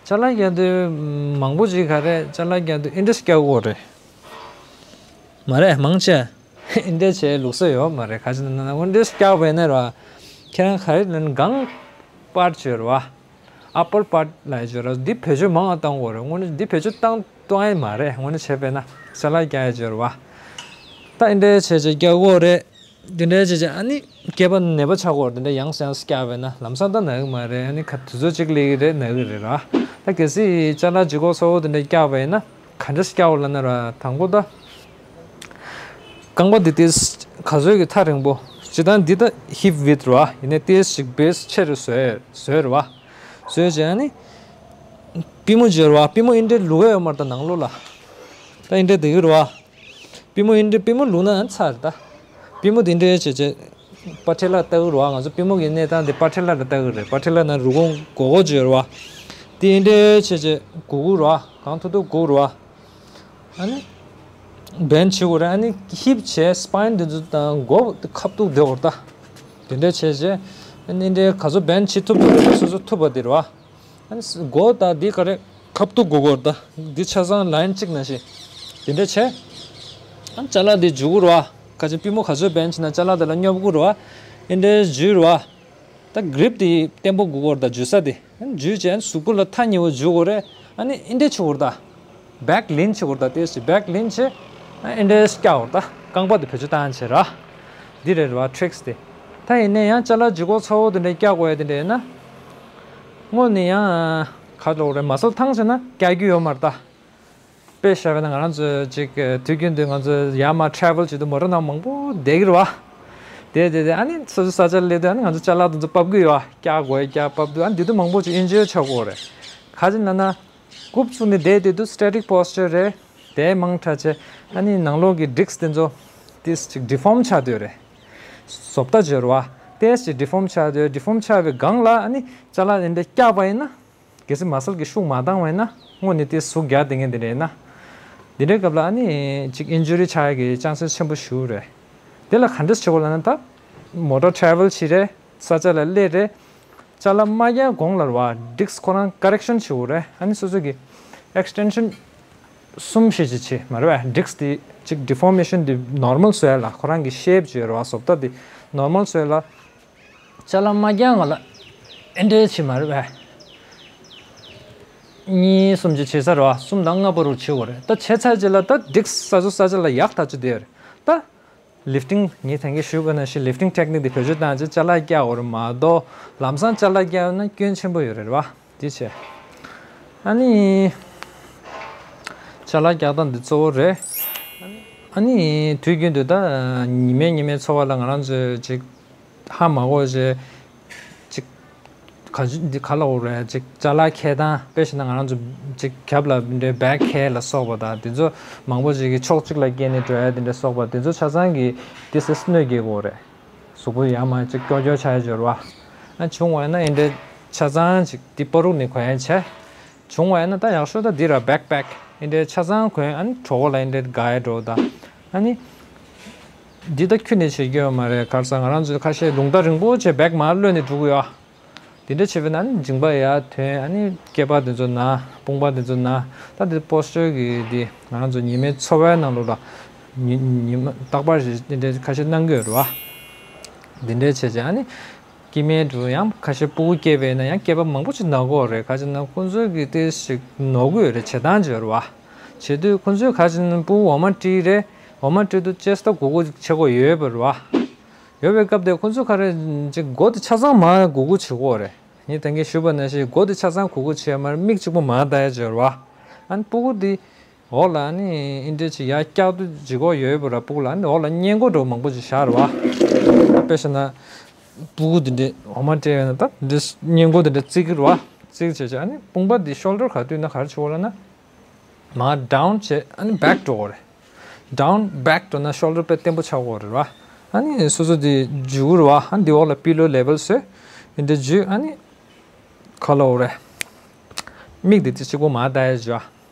ཅ་ལག་བཀྱག་དུས་མང་པོ་ཅིག་ག་རེ་ཅ་ལག་བཀྱག་དུས་ཨིན་ཌི་ཡ་བཀྱག་གི་ཡོད་རེད། མ་རེད་མང་ཆེ། ཨིན་ཌི་ཡ་བྱས་ལུགས་སྲོལ་ཡོད་མ་རེད། ག་ཅི་ན་ན་ཨིན་ཌི་ཡ་བཀྱག་པ་ཡིན་ན་ར། ཁྱེད་རང་ག་རེ་ལབ་ན་སྒང་པར་བྱས་རེད་བ། upper part ལབ་ཡ་བྱས་ར། འདི་བེད་སྤྱོད་མང་བ་བཏང་གི་ཡོད་རེད། དངོས་གནས་འདི་བེད་སྤྱོད་བཏང་གཏོང་ཡ་མ་རེད། དངོས་གནས་བྱས་པས་ན་ཅ་ལག་བཀྱག་ཡ་བྱས་རེད་བ། ད་ཨིན་ཌི་ཡ་བྱས་བྱས་བཀྱག་གི་ཡོད་རེད། དེ་འདྲའི་བྱས་བྱས་ཨ་ནི་སྐེད་པ་ནད་པ་ཆགས་ཀྱི་ཡོད་རེད། དེ་འདྲ་ཡང་སེ་ཡང་སེ་བཀྱག་པས་ན་ལམ་སང་ད་ན་གི་མ་རེད། ཨ་ནི་ག་དུས་ཚོད་གཅིག་སླེབས་ཀྱི་རེད། ན་གི་རེད་ར། ད་གལ་སྲིད་ཅ་ལག་ལྗིད་ཁོག་ཚ་པོ་དེ་འདྲ་བཀྱག་པ་ཡིན་ན་ག་འདྲ་སེ་བཀྱག་པ་ལབ་ན་ར། དང་པོ་ད་རྐང་པ་འདི་ཏིས་ ག་ཚོད་ཀྱི་ཐག་རིང་པོ། སྤྱིར་བཏང་འདི་ད་hip width རེད་བ། ཡིན་ནའི་ཏོག་ཙམ་ཅིག་base ཆེ་རུ་བཟོས་བཟོས་རེད་བ། བཟོས་བྱས་ཨ་ནི་པུས་མོ་བརྗོད་རེད་བ། པུས་མོ་འདི་འདྲའི་ལུག་ག་ཡོད་མ་རེད་ད་ནང་ལོགས་ལ། ད་འདི་འདྲའི་བསྡད་ཀྱི་རེད་བ། པུས་མོ་འདི་འདྲའི་པུས་མོ་ལུག་ན་ཡང་ཚར་རེད་ད། པུས་མོ་འདི་འདྲའི་བྱས་བྱས་པ་ཊེ་ལ་ལྟ་གི་རེད་བ། ང་ཚོ་པུས་མོ་གི་གནས་སྟངས་འདི་པ་ཊེ་ལ་ལ་ལྟ་གི་རེད། པ་ཊེ་ལ་ན་རུས་གོང་སྒོར་སྒོར་བརྗོད་རེད་བ། འདི་འདྲའི་བྱས་བྱས་སྒུར་གི་རེད་བ། གང་ཐུབ་ཐུབ་སྒུར་རེད་བ། ཨ་ནི་bend བྱེད་དགོས་རེད། ཨ་ནི་hip བྱས་spine འདི་ཚོ་དང་མགོ་ཁ་ཐུག་བསྡད་དགོས་རེད་ད། དེ་འདྲ་བྱས་རྗེས་ཨ་ནི་འདི་ག་ཚོད་bend བྱེད་ཐུབ་ཐུབ་རེད། སོ་སོ་ཐུབ་པ་དེ་རེད་བ། ཨ་ནི་མགོ་དང་འདི་ག་རེ་ཁ་ཐུག་དགོས་དགོས་རེད་ད། འདི་ཆ་ཚང་line གཅིག་ནང་བཞིན་དེ་འདྲ་བྱས། ཨ་ནི་ཅ་ལག་འདི་འཇུ་དགོས་རེད་བ། ཁ་ཅིག་པུས་མོ་ག་ཚོད་bend བྱས་ན་ཅ་ལག་དེ་ལ་སྙོབ་དགོས་རེད་བ། ཨ་ནི་འདི་འཇུས་རེད་བ། ད་grip དེ་བརྟན་པོ་དགོས་ཀྱི་ཡོད་རེད་ད། འཇུ་ས་དེ་ཨ་ནི་འཇུས་བྱས་ཨ་ནི་གཟུགས་པོ་ལ་ཐག་ཉེ་བོ་འཇུ་དགོས་རེད། ཨ་ནི་འདི་འདྲ་བྱེད་དགོས་རེད་ད། back lean བྱེད་དགོས་རེད་ད། ཏོག་ཙམ་back lean བྱས་ཨ་ནི་འདི་འདྲ་བཀྱག་དགོས་རེད་ད། རྐང་པ་དེ་བེད་སྤྱོད་བཏང་བྱས་ར། འདི་རེད་ར་tricks དེ། ད་ཡིན་ནའི་ཡང་ཅ་ལག་ལྗིད་ཁོག་ཚ་བོ་དེ་འདྲ་བཀྱག་དགོས་ཡ་དེ་འདྲ་ཡིན་ན། དངོས་གནས་ཡང་ག་ལབ་དགོས་རེད། muscle ཐང་བྱས་ན་བཀྱག་རྒྱུ་ཡོད་མ་རེད་ད། དཔེ་བཞག་པ་ན་ང་རང་ཚོ་ཅིག་དུས་རྒྱུན་དུ་ང་ཚོ་ཡར་མར་travel བྱེད་དུས་མོ་ཊ་ནང་མང་པོ་བསྡད་ཀྱི་རེད་བ། བསྡད་བསྡད་བསྡད་ཨ་ནི་སོ་སོའི་ས་ཆར་སླེབས་དུས་ཨ་ནི་ང་ཚོ་ཅ་ལག་དེ་ཚོ་ཕབ་ཀྱི་ཡོད་བ། བཀྱག་དགོས་བཀྱག་ཕབ་དུས་ཨ་ནི་དེ་དུས་མང་པོ་ཅིག་injury ཆགས་ཀྱི་ཡོད་རེད། ག་ཅི་ན་ན། རྐུབ་བཙུགས་ནས་བསྡད་དུས་དུས་static posture རེད། དེ་མང་དྲགས་བྱས་ཨ་ནི་ནང་ལོགས་ཀྱི་disc དེ་ཚོ་ཏོག་ཙམ་ཅིག་deform ཆགས་བསྡད་ཡོད་རེད། བཟོ་ལྟ་བརྗོད་རེད་བ། ཏོག་ཙམ་ཅིག་deform ཆགས་བསྡད་ཡོད། deform ཆགས་པའི་སྒང་ལ་ཨ་ནི་ཅ་ལག་དེ་འདྲ་བཀྱགས་པ་ཡིན་ན། གལ་སྲིད་muscle གི་ཤུགས་མ་བཏང་བ་ཡིན་ན་དངོས་གནས་དེ་ཟུག་རྒྱག་བསྡད་མཁན་དེ་འདྲ་ཡིན་ན། འདི་འདྲའི་སྐབས་ལ་ཨ་ནི་ཅིག་injury ཆགས་ཡག་གི་chances ཆེན་པོ་ཞིག་རེད། དེ་ལ་ག་འདྲས་བྱེད་དགོས་ལབ་ན་ད། མོ་ཊ་travel བྱེད་རེད། ས་ཆ་ལ་སླེབས་རེད། ཅ་ལག་མ་བཀྱག་གོང་ལ་རེད་བ། disc ཁོ་རང་correction བྱེད་དགོས་རེད། ཨ་ནི་སོ་སོ་གི་extension གསུམ་བྱས་ཅིག་བྱེད་མ་རེད་བ། disc དེ་ཅིག་deformation དེ་normal བཟོ་ཡ་ལ་ཁོ་རང་གི་shape བྱས་རེད་བ། བཟོ་ལྟ་དེ་normal བཟོ་ཡ་ལ། ཅ་ལག་མ་བཀྱག་སྔོན་ལ་ཨེ་འདྲས་བྱེད་མ་རེད་པས། གཉིས་གསུམ་ཅིག་བྱེད་ས་རེད་བ། གསུམ་དང་ལྔ་བར་དུ་བྱེད་དགོས་རེད། ད་བྱས་ཚར་རྗེས་ལ་ད་disc ས་ཆ་ས་ཆ་ལ་ཡག་ཐག་ཆོད་བསྡད་ཡོད་རེད། ད་lifting ངས་ད་གིན་ཞུས་པ་ནང་བཞིན་lifting technique དེ་བེད་སྤྱོད་བཏང་རྗེས་ཅ་ལག་བཀྱག་དགོས་རེད་མ་གཏོགས་ལམ་སང་ཅ་ལག་བཀྱག་ཡོད་ན་སྐྱོན་ཆེན་པོ་ཡོད་རེད་བ། དེ་བྱས། ཨ་ནི། ཅ་ལག་བཀྱག་སྟངས་འདི་གཙོ་བོ་རེད། ཨ་ནི་དུས་རྒྱུན་དུ་ད་ཉི་མའི་ཉི་མའི་འཚོ་བ་ལ་ང་རང་ཚོས་ཅིག་ཧ་མ་གོ་བྱས་ཅིག་ག་འདི་ག་ལ་འོ་རེད། ཅིག་ཅ་ལག་འཁྱེར་སྟངས་དཔེ་བཞག་ན་ང་རང་ཚོ་ཅིག་རྒྱབ་ལ་འདྲའི་bag འཁྱེར་ལ་སོགས་པ་དང་དེ་ཚོ་མང་པོ་ཅིག་གི་ཕྱོགས་གཅིག་ལ་བཀལ་ནས་འགྲོ་ཡ་དེ་འདྲ་སོགས་པ་དེ་ཚོ་ཆ་ཚང་གི་དེ་སེ་གནོད་སྐྱེལ་གོ་རེད། གཟུགས་པོ་ཡར་མར་ཅིག་ཀྱོག་ཀྱོག་ཆགས་ཡ་སྦྱོར་བ། ཨ་བྱུང་བ་ཡིན་ན་ཨེ་འདྲའི་ཆ་ཚང་ཅིག་དེ་པ་རུག་ནས་གོན་ཡ་བྱས། བྱུང་བ་ཡིན་ན་ད་ཡག་ཤོས་ད་འདི་ར་backpack ཨེ་འདྲའི་ཆ་ཚང་གོན་ཨ་ནི་གྲོད་ཁོག་ལ་ཨེ་འདྲའི་དགའ་ཡ་འགྲོ་ད། ཨ་ནི། འདི་ད་ཁྱོན་ནས་བྱེད་རྒྱུ་ཡོད་མ་རེད། ག་རེ་ཟེར་ང་རང་ཚོ་ཁ་ཤས་ལུང་བསྟན་རིང་པོ་བྱས་bag མར་གློད་ནས་འགྲོ་གི་ཡོད། དེ་འདྲ་བྱས་པས་ན་ཨ་ནི་མཇིང་པ་ཡར་ཐོན་ཨ་ནི་སྐེད་པ་དེ་ཚོ་ན་དཔུང་པ་དེ་ཚོ་ན། ད་དེ་posture གི་དེ་ང་རང་ཚོ་ཉི་མའི་འཚོ་བའི་ནང་ལོགས་ལ་ཉི་ཉི་མ་རྟག་པར་ཞིག་དེ་འདྲའི་ཁ་ཤས་གནང་གི་ཡོད་རེད་བ། དེ་འདྲའི་བྱས་བྱས་ཨ་ནི། སྐྱེ་དམན་འགྲོ་ཡང་ཁ་ཤས་སྤུ་གུ་སྐྱེས་པས་ན་ཡང་སྐེད་པ་མང་པོ་ཅིག་ན་གི་ཡོད་རེད། ག་ཅི་ན་ཁོང་ཚོའི་གི་ཏོག་ཙམ་ཞིག་ནོར་གི་ཡོད་རེད། བྱེད་སྟངས་ཅིག་ཡོད་རེད་བ། བྱེད་དུས་ཁོང་ཚོས་ག་ཅི་ན་སྤུ་གུ་འོ་མ་སྤྲད་རེད། འོ་མ་སྤྲད་དུས་ཅེས་ད་སྒུར་སྒུར་བྱེད་དགོས་ཡོད་པ་རེད་བ། ཡོད་པའི་སྐབས་དེ་ཁོང་ཚོས་ག་རེ་ཅིག་མགོ་དེ་ཆ་ཚང་མར་སྒུར་སྒུར་བྱེད་ཀྱི་ཡོད་རེད། ངས་ད་གིན་ཞུས་པ་ནང་བཞིན་མགོ་དེ་ཆ་ཚང་སྒུར་སྒུར་བྱེད་ཡ་མར་མིག་གཅིག་པོ་མར་ལྟ་ཡ་ཅིག་ཡོད་རེད་བ། ཨ་ནི་སྤུ་གུ་དེ། འོག་ལ་ནི་ཨིན་འདྲ་ཅིག་ཡར་བཀྱག་དུས་ལྗིད་ཁོག་ཡོད་པ་ར། སྤུ་གུ་ལ་ནི་འོག་ལ་སྔས་མགོ་འདྲ་བོ་མང་པོ་ཅིག་བཞག་རེད་བ། དཔེ་བཞག་ན། སྤུ་གུ་འདི་འདྲས་འོ་མ་སྤྲད་ཡོད་ན་ད་འདི་སྔས་མགོ་འདི་འདྲས་བརྩིགས་ཀྱི་རེད་བ། བརྩིགས་བྱས་བྱས་ཨ་ནི་དཔུང་པ་འདི་shoulder ག་དུས་ན་ག་རེ་བྱེད་དགོས་ལབ་ན། མར་down བྱས་ཨ་ནི་back འགྲོ་དགོས་རེད། down back འགྲོ་ན་shoulder དཔེ་བརྟན་པོ་ཆགས་དགོས་རེད་བ། ཨ་ནི་སོ་སོ་འདི་འཇུ་དགོས་རེད་བ། ཨ་ནི་འདི་འོག་ལ་pillow level བཟོས། འདི་འདྲས་འཇུས་ཨ་ནི། ག་ལབ་དགོས་རེད། མིག་འདི་འདི་གཅིག་པོ་མར་ལྟ་ཡ་འཇུ་བ།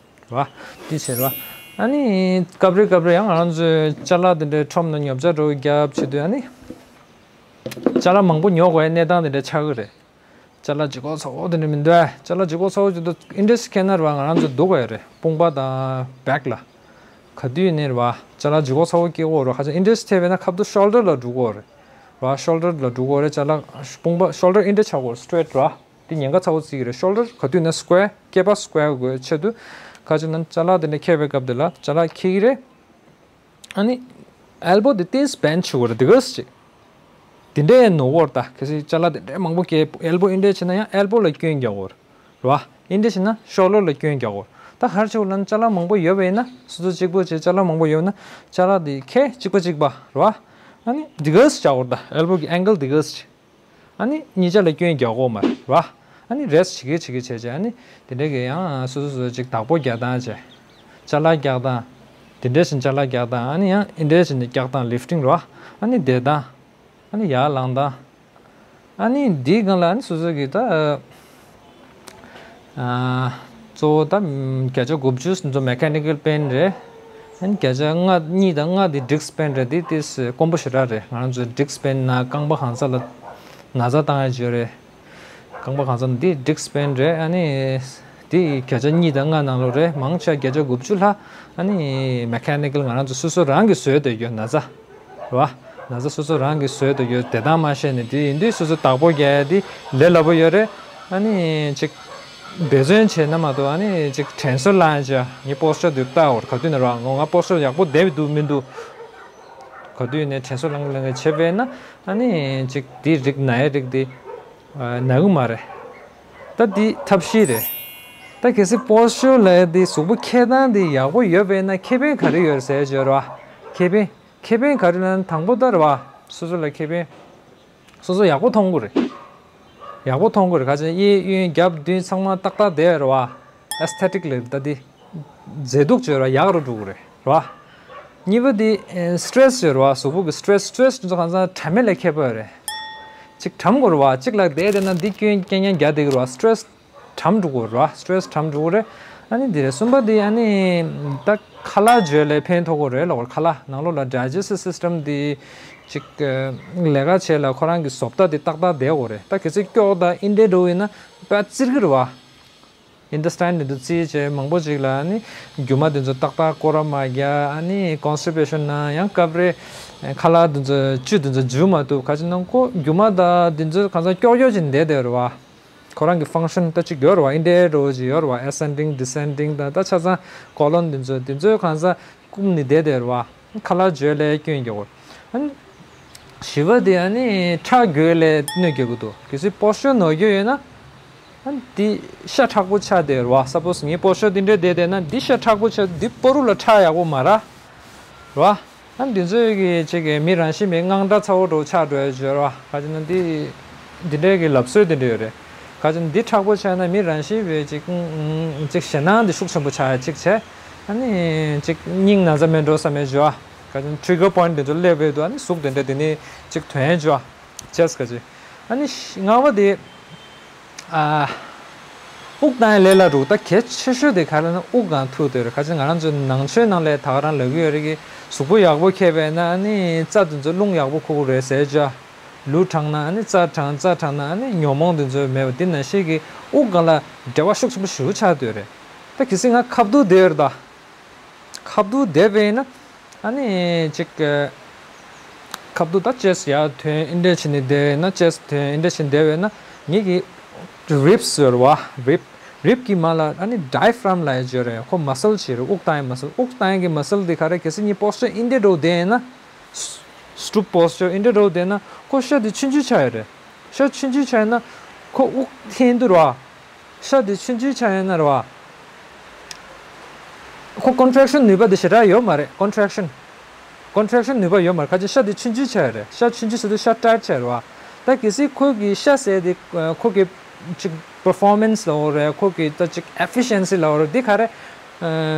རེད་བ། འདི་བྱས་རེད་བ། ཨ་ནི་སྐབས་རེ་སྐབས་རེ་ཡང་ང་རང་ཚོའི་ཅ་ལག་འདི་འདྲའི་ཁྲོམ་ནང་ཉོ་ཆ་འགྲོ་རྒྱབ་བྱེད་དུས་ཨ་ནི། ཅ་ལག་མང་པོ་ཉོ་དགོས་ཡ་གནས་སྟངས་འདི་འདྲ་ཆགས་ཀྱི་རེད། ཅ་ལག་ལྗིད་ཁོག་ཚ་བོ་འདི་འདྲ་མི་འདུག་ཨ། ཅ་ལག་ལྗིད་ཁོག་ཚ་བོ་ཅིག་འདུག་ཨིན་འདྲ་ཞིག་འཁྱེར་ན་རེད་བ། ང་རང་ཚོ་སྡུག་ག་ཡོད་རེད། དཔུང་པ་དང་back ལ། ག་དུས་ནས་རེད་བ། ཅ་ལག་ལྗིད་ཁོག་ཚ་བོ་སྐྱེ་གོ་རེད། ཁ་ཅིག་ཨིན་འདྲ་ཞིག་འཁྱེར་བས་ན་ཁ་ཐུག་shoulder ལ་འགྲོ་གོ་རེད། རེད་བ། shoulder ལ་འགྲོ་གོ་རེད། ཅ་ལག་དཔུང་པ་shoulder ཨིན་འདྲ་ཆགས་གོ་རེད། straight རེད་བ། དེ་ཉེན་ཁ་ཚ་བོ་བརྩི་གི་རེད། shoulder ག་དུས་ན་square སྐེད་པ་square དགོས་ཆེད་དུ། ག་ཅི་ན་ཅ་ལག་དེ་འདྲ་འཁྱེར་བའི་སྐབས་དེ་ལ་ཅ་ལག་འཁྱེར་གི་རེད། ཨ་ནི་elbow དེ་ཏོག་ཙམ་bend བྱེད་དགོས་རེད། དེ་ག་ཙམ་ཅིག་དེ་འདྲའི་ནོར་གོ་རེད་ད། གལ་སྲིད་ཅ་ལག་དེ་འདྲའི་མང་པོ་འཁྱེར་elbow ཨིན་འདྲ་བྱས་ན་ཡང་elbow ལ་སྐྱོན་རྒྱག་གོ་རེད། རེད་བ། ཨིན་འདྲ་བྱས་ན་shoulder ལ་སྐྱོན་རྒྱག་གོ་རེད། ད་ག་རེ་བྱེད་དགོས་ལབ་ན་ཅ་ལག་མང་པོ་ཡོད་པ་ཡིན་ན་སོ་སོ་གཅིག་པོ་བྱས་ཅ་ལག་མང་པོ་ཡོད་ན་ཅ་ལག་དེ་འཁྱེར་གཅིག་པ་གཅིག་པ་རེད་བ། ཨ་ནི་འདི་ག་ཙམ་བྱ་དགོས་རེད། ད་ཨེལ་བོ་གི་ཨེང་གལ་འདི་ག་ཙམ་བྱས། ཨ་ནི་གཉིས་ཆ་ལ་སྐྱོན་རྒྱག་དགོས་མ་རེད་བ། ཨ་ནི་རེ་སི་ཊི་བྱེད་ཀྱི་བྱེད་ཀྱི་བྱས་བྱས། ཨ་ནི་དེ་འདྲ་གི་ཡང་སོ་སོ་སོ་ཅིག་བདག་པོ་རྒྱག་སྟངས་བྱས། ཅ་ལག་རྒྱག་སྟངས། དེ་འདྲ་བཞིན་ཅ་ལག་རྒྱག་སྟངས། ཨ་ནི་ཡང་འདི་འདྲ་བཞིན་རྒྱག་སྟངས། ལིཕ་ཊིང་རེད་བ། ཨ་ནི་བསྡད་སྟངས། ཨ་ནི་ཡར་ལངས་སྟངས། ཨ་ནི་འདིའི་སྒང་ལ་ཨ་ནི་སོ་སོ་གི་ད། ཨ། གཙོ་བོ་ད་བརྒྱ་ཆ་དགུ་བཅུ་ཙམ་མེ་ཁ་ནི་ཀལ་པེན་རེད། ཨ་ནི་བརྒྱ་ཆ་ལྔ་གཉིས་དང་ལྔ་དེ་བྷི་རིག་སི་པེན་རེད། དེ་དེ་དཀོན་པོ་ཞེ་དྲག་རེད། ང་རང་ཚོ་བྷི་རིག་སི་པེན་ནང་རྐང་པ་གང་ས་ལ་ན་ཚ་བཏང་ཡ་ཅིག་ཡོད་རེད། རྐང་པ་གང་ས་ལ་འདི་བྷི་རིག་སི་པེན་རེད། ཨ་ནི་དེ་བརྒྱ་ཆ་གཉིས་དང་ལྔ་ནང་ལོགས་རེད། མང་ཆེ་བ་བརྒྱ་ཆ་དགུ་བཅུ་ལྷག་ཨ་ནི་མེ་ཁ་ནི་ཀལ་ང་རང་ཚོ་སོ་སོ་རང་གིས་བཟོས་བསྡད་ཡོད་ན་ཚ། རེད་བ། ན་ཚ་སོ་སོ་རང་གིས་བཟོས་བསྡད་ཡོད། བསྡད་སྟངས་མ་ཤེས་ནས་དེ་ཡིན་དུས་སོ་སོ་བདག་པོ་རྒྱག་ཡ་དེ་ལས་སླ་པོ་ཡོད་རེད། ཨ་ནི་ཅིག་འབད་བརྩོན་བྱས་ན་མ་གཏོགས། ཨ་ནི་ཅིག་དྲན་གསོ་བསླང་ཡ་ཅིག་ངའི་པོ་སི་ཅར་དེ་ལྟ་འོར་ག་དུས་ནས་རེད་བ། ང་ང་པོ་སི་ཅར་ཡག་པོ་བསྡད་འདུག་མི་འདུག་ག་དུས་ནས་དྲན་གསོ་བསླང་གི་བསླང་གི་བྱས་པས་ན། ཨ་ནི་ཅིག་དེ་རིགས་ན་ཡ་རིགས་དེ་ན་གི་མ་རེད། ད་འདི་ཐབས་ཤེས་རེད། ད་གལ་སྲིད་པོ་སི་ཅར་ལབ་ཡ་དེ་གཟུགས་པོ་འཁྱེར་སྟངས་དེ་ཡག་པོ་ཡོད་པས་ན་ཁེ་ཕན་ག་རེ་ཡོད་ཟེར་བརྗོད་རེད་བ། ཁེ་ཕན། ཁེ་ཕན་ག་རེ་ལབ་ན་དང་པོ་ད་རེད་བ། སོ་སོ་ལ་ཁེ་ཕན། སོ་སོ་ཡག་པོ་མཐོང་གི་རེད། ཡག་པོ་མཐོང་གི་རེད། ག་ཅི་གཡས་གཡོན་རྒྱབ་མདུན་ཚང་མ་ཏག་ཏག་བསྡད་རེད་བ། ཨེ་སི་ཐེ་ཊིག་ལབ་ད་དེ། མཛེས་སྡུག་བརྗོད་ར་ཡག་རུ་འགྲོ་གི་རེད་བ། གཉིས་པ་དེ་སི་ཊེ་རེ་སི་བརྗོད་ར་བ། གཟུགས་པོ་གི་སི་ཊེ་རེ་སི། སི་ཊེ་རེ་སི་དེ་ཚོ་གང་ས་དྲན་མེད་ལ་ཁྱེར་བ་རེད། ཅིག་གྲམ་དགོས་རེད་བ། ཅིག་ལ་བསྡད་བསྡད་ན་འདི་སྐྱོན་རྐྱང་རྐྱང་རྒྱག་བསྡད་ཀྱི་རེད་བ། སི་ཊེ་རེ་སི་གྲམ་འགྲོ་གི་རེད་བ། སི་ཊེ་རེ་སི་གྲམ་འགྲོ་གི་རེད། ཨ་ནི་འདི་རེད། གསུམ་པ་དེ་ཨ་ནི་ད་ཁ་ལག་བརྗོད་ལས་ཕན་ཐོགས་ཀྱི་རེད་ལབ། ཁ་ལག་ནང་ལོགས་ལ་ཌའི་ཇེ་སི་ཊིབ་སི་སི་ཊམ་དེ་ཅིག་ལས་ཀ་བྱེད་ལ་ཁོ་རང་གི་བཟོ་ལྟ་དེ་ཏག་ཏག་བསྡད་དགོས་རེད། ད་གལ་སྲིད་སྐྱོག་དང་ཨིན་ཏེ་འགྲོ་ཡིན་ན་དཔེ་བཙིར་གི་རེད་བ། ཨིན་ཊེ་སི་ཊེན་དེ་ཚོ་བཙིར་བྱས་མང་པོ་ཅིག་ལ་ཨ་ནི་རྒྱུ་མ་དེ་ཚོ་ཏག་ཏག་སྐོར་ར་མ་རྒྱག་ཨ་ནི་ཀོན་སི་ཊི་པེ་ཤན་ན་ཡང་སྐབས་རེ་ཁ་ལག་དེ་ཚོ་བཅུད་དེ་ཚོ་འཇུ་མ་ཐུབ། ག་ཅི་ན་ཁོ་རྒྱུ་མ་དང་དེ་ཚོ་གང་ས་སྐྱོག་སྐྱོག་ཅིག་བསྡད་བསྡད་རེད་བ། ཁོ་རང་གི་ཕང་ཤན་ད་ཅིག་ཡོད་རེད་བ། ཨིན་ཊེ་རོ་ཅིག་ཡོད་རེད་བ། ཨེ་སེན་ཌིང་ཌི་སེན་ཌིང་དང་ད་ཆ་ཚང་ཀོ་ལོན་དེ་ཚོ་དེ་ཚོ་གང་ས་བསྐུམ་ནས་བསྡད་བསྡད་རེད་བ། ཁ་ལག་བརྗོད་ལས་སྐྱོན་རྒྱག་གི་རེད། ཨ་ནི་བཞི་པ་དེ་ཨ་ནི་ཁྲག་རྒྱུག་ལས་གནོད་རྒྱག་གི་འདུག་གལ་སྲིད་པོ་སི་ཅར་ནོར་རྒྱུ་ཡོད་ན། ཨ་ནི་འདི་ཤ་མཁྲེགས་པོ་ཆགས་བསྡད་རེད་བ། སཔོ་སི་ངའི་པོ་སི་ཅར་འདི་འདྲ་བསྡད་བསྡད་ན་འདི་ཤ་མཁྲེགས་པོ་ཆགས། འདི་བར་དུ་ལ་ཁྲག་ཡག་པོ་མ་རག་རེད་བ། ཨ་ནི་འདི་ཚོའི་གི་ཅིག་གི་མི་རང་བཞིན་པའི་དངངས་སྐྲག་ཚ་བོ་འདྲ་ཆགས་འགྲོ་ཡ་ཅིག་ཡོད་རེད་བ། ག་ཅི་ན་འདི་འདི་འདྲའི་གི་ལབ་སྲོལ་འདི་འདྲ་ཡོད་རེད། ག་ཅི་ན་འདི་མཁྲེགས་པོ་ཆགས་ན་མི་རང་བཞིན་པའི་ཅིག་ཅིག་ཞེད་སྣང་འདི་ཤུགས་ཆེན་པོ་ཆགས་ཡ་ཅིག་བྱས། ཨ་ནི་ཅིག་སྙིང་ན་ཚ་མེད་འགྲོ་བསམ་ཡ་ཅིག་ཡོད་བ། ག་ཅི་ན་ཊི་རི་གར་པོ་ཡིན་ཊི་དེ་ཚོ་སླེབས་ཡོད་དུས་ཨ་ནི་ཟུག་དེ་འདྲ་དེ་ནི་ཅིག་ཐོན་ཡ་ཅིག་ཡོད་བ། ཅེས་ག་ཅི། ཨ་ནི་ལྔ་པ་དེ། ཨ། དབུགས་བཏང་ཡ་ལས་སླ་རུ། ད་གལ་ཆེ་ཤོས་དེ་ག་རེ་ན་དབུགས་གང་ཐུག་དེ་རེད། ག་ཅི་ང་རང་ཚོའི་ནང་ཆོས་ནང་ལས་ད་ག་རང་ལབ་ཀྱི་ཡོད་རེད་གི། གཟུགས་པོ་ཡག་པོ་འཁྱེར་བས་ན་ཨ་ནི་རྩ་དེ་ཚོ་རླུང་ཡག་པོ་འཁོར་གི་རེད་ཟེར་ཅིག་ཡོད་བ། ལུས་དྲང་ན་ཨ་ནི་རྩ་དྲང་། རྩ་དྲང་ན་ཨ་ནི་ཉོན་མོངས་དེ་ཚོ་མེད་པ། དེ་ནང་བཞིན་གི་དབུགས་སྒང་ལ་འབྲེལ་བ་ཤུགས་ཆེན་པོ་ཞེ་པོ་ཆགས་བསྡད་ཡོད་རེད། ད་གལ་སྲིད་ང་ཁ་བསྡུར་བསྡད་ཡོད་རེད་ད། ཁ་བསྡུར་བསྡད་པས་ན། ཨ་ནི་ཅིག་ཁ་བསྡུར་ད་ཅེས་ཡར་ཐོན་ཨིན་ཊེ་ཆི་ནི་བསྡད་ན་ཅེས་ཐོན་ཨིན་ཊེ་ཆི་ནི་བསྡད་པས་ན་ངེད་ཀྱི་རིབ་སི་ཟེར་བ། རིབ། རིབ་ཀྱི་མ་ལ་ཨ་ནི་ཌའི་ཕ་རམ་ལབ་ཡ་ཅིག་ཡོད་རེད། ཁོ་མ་སལ་ཅིག་རེད། དབུགས་བཏང་ཡ་མ་སལ། དབུགས་བཏང་ཡ་གི་མ་སལ་དེ་ག་རེ། གལ་སྲིད་ངའི་པོ་སི་ཅར་ཨིན་ཊེ་འདྲ་བོ་བསྡད་ཡིན་ན། སི་ཊུབ་པོ་སི་ཅར་ཨིན་ཊེ་འདྲ་བོ་བསྡད་ན་ཁོ་ཤ་དེ་ཆུང་ཆུང་ཆགས་ཡོད་རེད། ཤ་ཆུང་ཆུང་ཆགས་ཡོད་ན་ཁོ་དབུགས་འཐེན་དུས་རེད་བ། ཤ་དེ་ཆུང་ཆུང་ཆགས་ཡོད་ན་རེད་བ། ཁོ་ཀོན་ཊེག་ཤན་ནུས་པ་དེ་ཞེ་དྲག་ཡོད་མ་རེད། ཀོན་ཊེག་ཤན། ཀོན་ཊེག་ཤན་ནུས་པ་ཡོད་མ་རེད། ག་ཅི་ཤ་དེ་ཆུང་ཆུང་ཆགས་ཡོད་རེད། ཤ་ཆུང་ཆུང་ཟེར་དུས་ཤ་ཊའིཊ་ཆགས་རེད་བ། ད་གལ་སྲིད་ཁོ་གི་ཤ་ཟེར་དེ་ཁོ་གི་ཅིག་པར་ཕོར་མན་སི་ལབ་དགོས་རེད། ཁོ་གི་ད་ཅིག་ཨེ་ཕི་ཤན་སི་ལབ་དགོས་རེད། དེ་ག་རེ།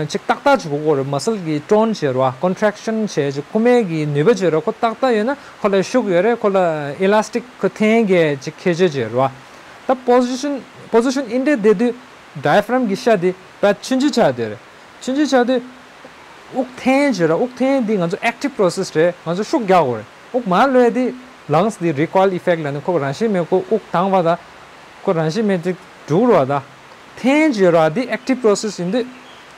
ཅིག་ཏག་ཏག་ཅིག་དགོས་རེད། མ་སལ་གི་ཊོན་བྱས་རེད་བ། ཀོན་ཊེག་ཤན་བྱས་ཅིག་ཁོ་མའི་གི་ནུས་པ་བྱས་རེད། ཁོ་ཏག་ཏག་ཡོད་ན་ཁོ་ལ་ཤུགས་ཡོད་རེད། ཁོ་ལ་ཨི་ལ་སི་ཊིག་ཁོ་འཐེན་གི་ཅིག་ཁྱད་ཆོས་བྱས་རེད་བ། ད་པོ་སི་ཤན། པོ་སི་ཤན་ཨིན་ཊེ་བསྡད་དུས་ཌའི་ཕ་རམ་གི་ཤ་དེ་དཔེ་ཆུང་ཆུང་ཆགས་བསྡད་རེད། ཆུང་ཆུང་ཆགས་དུས་དབུགས་འཐེན་བྱས་རེད། དབུགས་འཐེན་དེ་ང་ཚོ་ཨེག་ཊིབ་པོ་རོ་སེ་སི་རེད། ང་ཚོ་ཤུགས་རྒྱག་དགོས་རེད། དབུགས་མར་གློད་དེ་ལངས་དེ་རི་ཀོ་ཡལ་ཨི་ཕེག་ལབ་ནས་ཁོ་རང་བཞིན་མེད་ཁོ་དབུགས་བཏང་བ་དང་ཁོ་རང་བཞིན་མེད་དེ་འགྲུག་རོགས་ད། འཐེན་བྱེད་རོགས་དེ་ཨེག་ཊིབ་པོ་རོ་སེ་སི་ཡིན་དུས་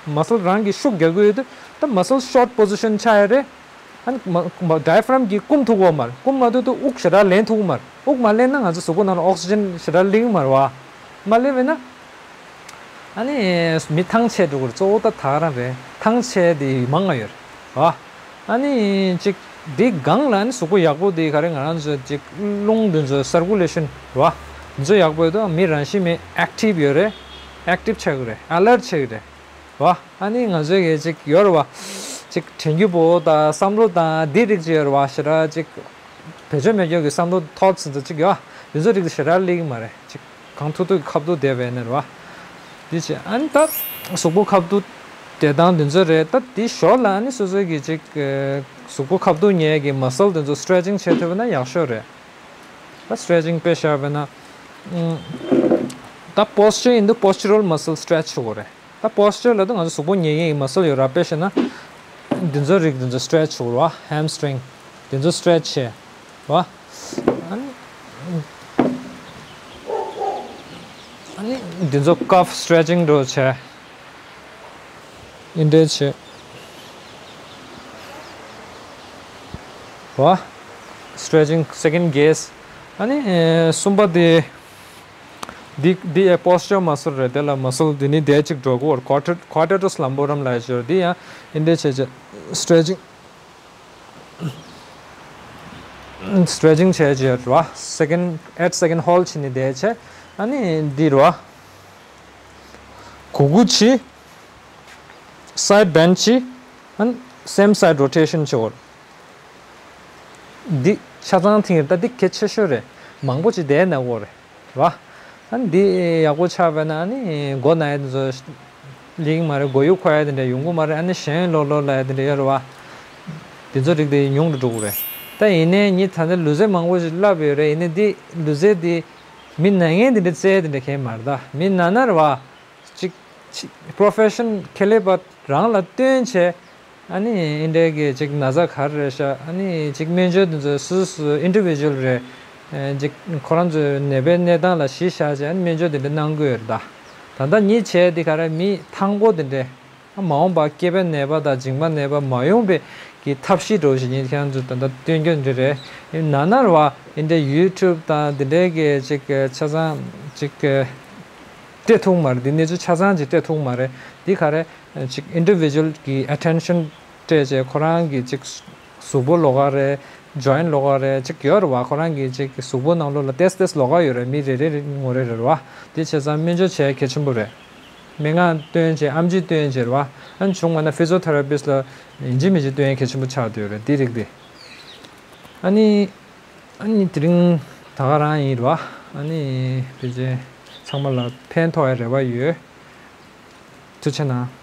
མ་སལ་རང་གི་ཤུགས་རྒྱག་གི་ཡོད་དུས་ད་མ་སལ་ཤོར་ཊི་པོ་སི་ཤན་ཆགས་ཡ་རེད། ཨ་ནི་མ་མ་ཌའི་ཕ་རམ་གྱིས་བསྐུམ་ཐུབ་ཀྱི་ཡོད་མ་རེད། བསྐུམ་མ་ཐུབ་དུས་དབུགས་ཞེ་དྲག་ལེན་ཐུབ་ཀྱི་མ་རེད། དབུགས་མ་ལེན་ན་ང་ཚོ་གཟུགས་པོ་ནང་ལ་ཨོག་སི་ཇན་ཞེ་དྲག་སླེབས་ཀྱི་མ་རེད་བ། མ་སླེབས་པས་ན། ཨ་ནི་མི་ཐང་ཆད་འགྲོ་གི་རེད། གཙོ་བོ་ད་ད་ག་རང་རེད། ཐང་ཆད་དེ་མང་ང་ཡོད་རེད་བ། ཨ་ནི་ཅིག་འདི་སྒང་ལ་ཨ་ནི་གཟུགས་པོ་ཡག་པོ་དེ་ག་རེ་ང་རང་ཚོ་ཅིག་རླུང་འདི་ཚོ་སར་ཀུ་ལེ་ཤན་རེད་བ། འདི་ཚོ་ཡག་པོ་ཡོད་དུས་མི་རང་བཞིན་མི་ཨེག་ཊིབ་ཡོད་རེད། ཨེག་ཊིབ་ཆགས་ཀྱི་རེད། ཨ་ལར་ཊི་ཆགས་ཀྱི་རེད་བ། ཨ་ནི་ང་ཚོའི་གི་ཅིག་ཡོད་རེད་བ། ཅིག་དྲན་རྒྱུ་པོ་དང་བསམ་བློ་དང་འདི་རིགས་ཅིག་ཡོད་རེད་བ། ཞེ་དྲག་ཅིག་བེད་སྤྱོད་མེད་མཁན་གྱི་བསམ་བློ་ཐོཊ་ཟེར་ཚོ་ཅིག་ཡོད། འདི་ཚོ་རིགས་ཞེ་དྲག་སླེབས་ཀྱི་མ་རེད། ཅིག་གང་ཐུབ་ཐུབ་ཀྱི་ཁ་བསྡུར་བསྡད་པ་ཡིན་ན་རེད་བ། འདི་བྱས་ཨ་ནི་ད་གཟུགས་པོ་ཁ་བསྡུར་བསྡད་སྟངས་འདི་ཚོ་རེད། ད་འདི་ཞོར་ལ་ཨ་ནི་སོ་སོ་གི་ཅིག་གཟུགས་པོ་ཁ་བསྡུར་མཁན་གྱི་མ་སལ་འདི་ཚོ་སི་ཊེ་ཆིང་བྱེད་ཐུབ་པ་ན་ཡག་ཤོས་རེད། ད་སི་ཊེ་ཆིང་དཔེ་བཞག་པ་ན་ཨ་ད་པོ་སི་ཅར་ཡིན་དུས་པོ་སི་ཅར་རལ་མ་སལ་སི་ཊེ་ཆི་བྱེད་དགོས་རེད། ད་པོ་སི་ཅར་ལབ་དུས་ང་ཚོ་གཟུགས་པོ་ཉལ་ཡས་ཀྱི་མ་སལ་ཡོད་ར། དཔེ་བཤད་ན་འདི་ཚོ་རིགས་འདི་ཚོ་སི་ཊེ་ཆི་བྱེད་དགོས་རེད་བ། ཧེམ་སི་ཊིང་འདི་ཚོ་སི་ཊེ་ཆི་བྱེད་རེད་བ། ཨ་ནི་ཨ་ནི་འདི་ཚོ་ཀབ་སི་ཊེ་ཆིང་འདྲ་བྱེད། འདི་འདྲ་བྱེད་རེད་བ། སི་ཊེ་ཆིང་སེ་ཀེན་ཌི་གེ་སི། ཨ་ནི་ཨེ་གསུམ་པ་དེ། འདི་འདི་ཨེ་པོ་སི་ཅར་མ་སལ་རེད། དེ་ལ་མ་སལ་འདི་ནི་དེ་གཅིག་འགྲོ་གི་ཡོད་རེད། ཀོ་ཊར་ཀོ་ཊར་ཊུ་སི་ལམ་བོ་རམ་ལབ་ཡ་ཅིག་ཡོད་རེད། འདི་ཡང་འདི་འདྲ་བྱས་བྱས་སི་ཊེ་ཆིང་སི་ཊེ་ཆིང་བྱས་བྱས་རེད་བ། སེ་ཀེན་ཌི་ཨེཊ་སེ་ཀེན་ཌི་ཧོལ་བྱས་ནི་དེ་བྱས། ཨ་ནི་འདི་རེད་བ། གུག་གུག་བྱས། སའིཌ་བེན་ཌི་བྱས། ཨ་ནི་སེམ་སའིཌ་རོ་ཊེ་ཤན་བྱེད་དགོས་རེད། འདི་ཆ་ཚང་ཐིང་ད་འདི་གལ་ཆེ་ཤོས་རེད། མང་པོ་ཅིག་བསྡད་ན་དགོས་རེད་བ། ཨ་ནི་འདི་ཡག་པོ་ཆགས་པས་ན་ཨ་ནི་མགོ་ན་ཡ་འདི་ཚོ་ལེགས་མ་རེད། མགོ་ཡུ་འཁོར་ཡ་དེ་འདྲ་ཡོང་གི་མ་རེད། ཨ་ནི་ཞེང་ལོག་ལོག་ལབ་ཡ་དེ་འདྲ་ཡོད་རེད་བ། འདི་ཚོ་རིགས་དེ་ཉུང་དུ་འགྲོ་གི་རེད། ད་ཡིན་ནའི་ངས་ད་ལྟ་ལུས་རྩལ་མང་པོ་ཞིག་བསླབས་ཡོད་རེད། ཡིན་ནའི་འདི་ལུས་རྩལ་འདི་མི་ན་མཁན་དེ་འདྲ་རྩལ་དེ་འདྲ་གང་ཡང་མ་རེད། ད་མི་ན་ན་རེད་བ། ཅིག་ཅིག་པོ་རོ་ཕེ་ཤན་ཁེ་ལས་པ་རང་ལ་བསྟུན་བྱས། ཨ་ནི་འདི་འདྲའི་གི་ཅིག་ན་ཚ་ག་རེ་རེད་ཤག་ཨ་ནི་ཅིག་སྨན་བཅོས་དེ་ཚོ་སུ་སུ་ཨིན་ཌི་བི་ཇུ་ཨལ་རེད། ཨ་ཅིག་ཁོ་རང་ཚོའི་ནད་པའི་གནས་སྟངས་ལ་གཞི་བཞག་བྱས་ཨ་ནི་སྨན་བཅོས་དེ་འདྲ་གནང་གི་ཡོད་རེད། ད་ད་ལྟ་ངས་བྱས་དེ་ག་རེ་མི་ཐང་པོ་དེ་འདྲས། མ་འོངས་པར་སྐྱེས་པའི་ནད་པ་དང་མཇིང་པ་ནད་པ་མ་ཡོང་བའི་གི་ཐབས་ཤེས་འདྲ་བོ་ཞིག་ངས་ཁྱེད་རང་ཚོ་ད་ལྟ་སྟོན་རྒྱུ་འདི་རེད། ཡིན་ན་ན་རེད་བ། འདི་འདྲའི་ཡུ་ཊུབ་དང་འདི་འདྲའི་གི་ཅིག་ཆ་ཚང་ཅིག་སྤྲད་ཐུབ་མ་རེད། འདི་གནས་ཚུལ་ཆ་ཚང་ཅིག་སྤྲད་ཐུབ་མ་རེད། འདི་ག་རེ་ཅིག་ཨིན་ཌི་བི་ཇུ་ཨལ་གི་ཨེ་ཊེན་ཤན་སྤྲད་བྱས་ཁོ་རང་གི་ཅིག་གཟུགས་པོ་ལོགས་ཀ་རེད། ཇོ་ཡིན་ཊི་ལོགས་ཀ་རེད། ཅིག་ཡོད་རེད་བ། ཁོ་རང་གི་ཅིག་གཟུགས་པོ་ནང་ལོགས་ལ་ཏོག་ཙམ་ཏོག་ཙམ་ལོགས་ཀ་ཡོད་རེད། མི་རེ་རེ་རེ་ངོ་རེ་རེ་རེད་བ། དེ་བྱས་ཙང་སྨན་བཅོས་བྱས་གལ་ཆེན་པོ་རེད། སྨན་ཁང་བསྟན་བྱས་ཨེམ་ཆི་བསྟན་བྱས་རེད་བ། ཨ་ནི་བྱུང་བ་ན་ཕི་ཛི་ཡོ་ཐེ་ར་པིསི་ལ་ཡིན་གཅིག་མིན་གཅིག་བསྟན་ཡ་གལ་ཆེན་པོ་ཆགས་བསྡད་ཡོད་རེད། དེ་རིགས་དེ། ཨ་ནི་ཨ་ནི་དེ་རིང་ད་ག་རང་ཡིན་རེད་བ། ཨ་ནི་ཕལ་ཆེར་ཚང་མ་ལ་ཕན་ཐོགས་ཡ་རེ་བ་ཡོད། ཐུགས་རྗེ་གནང་།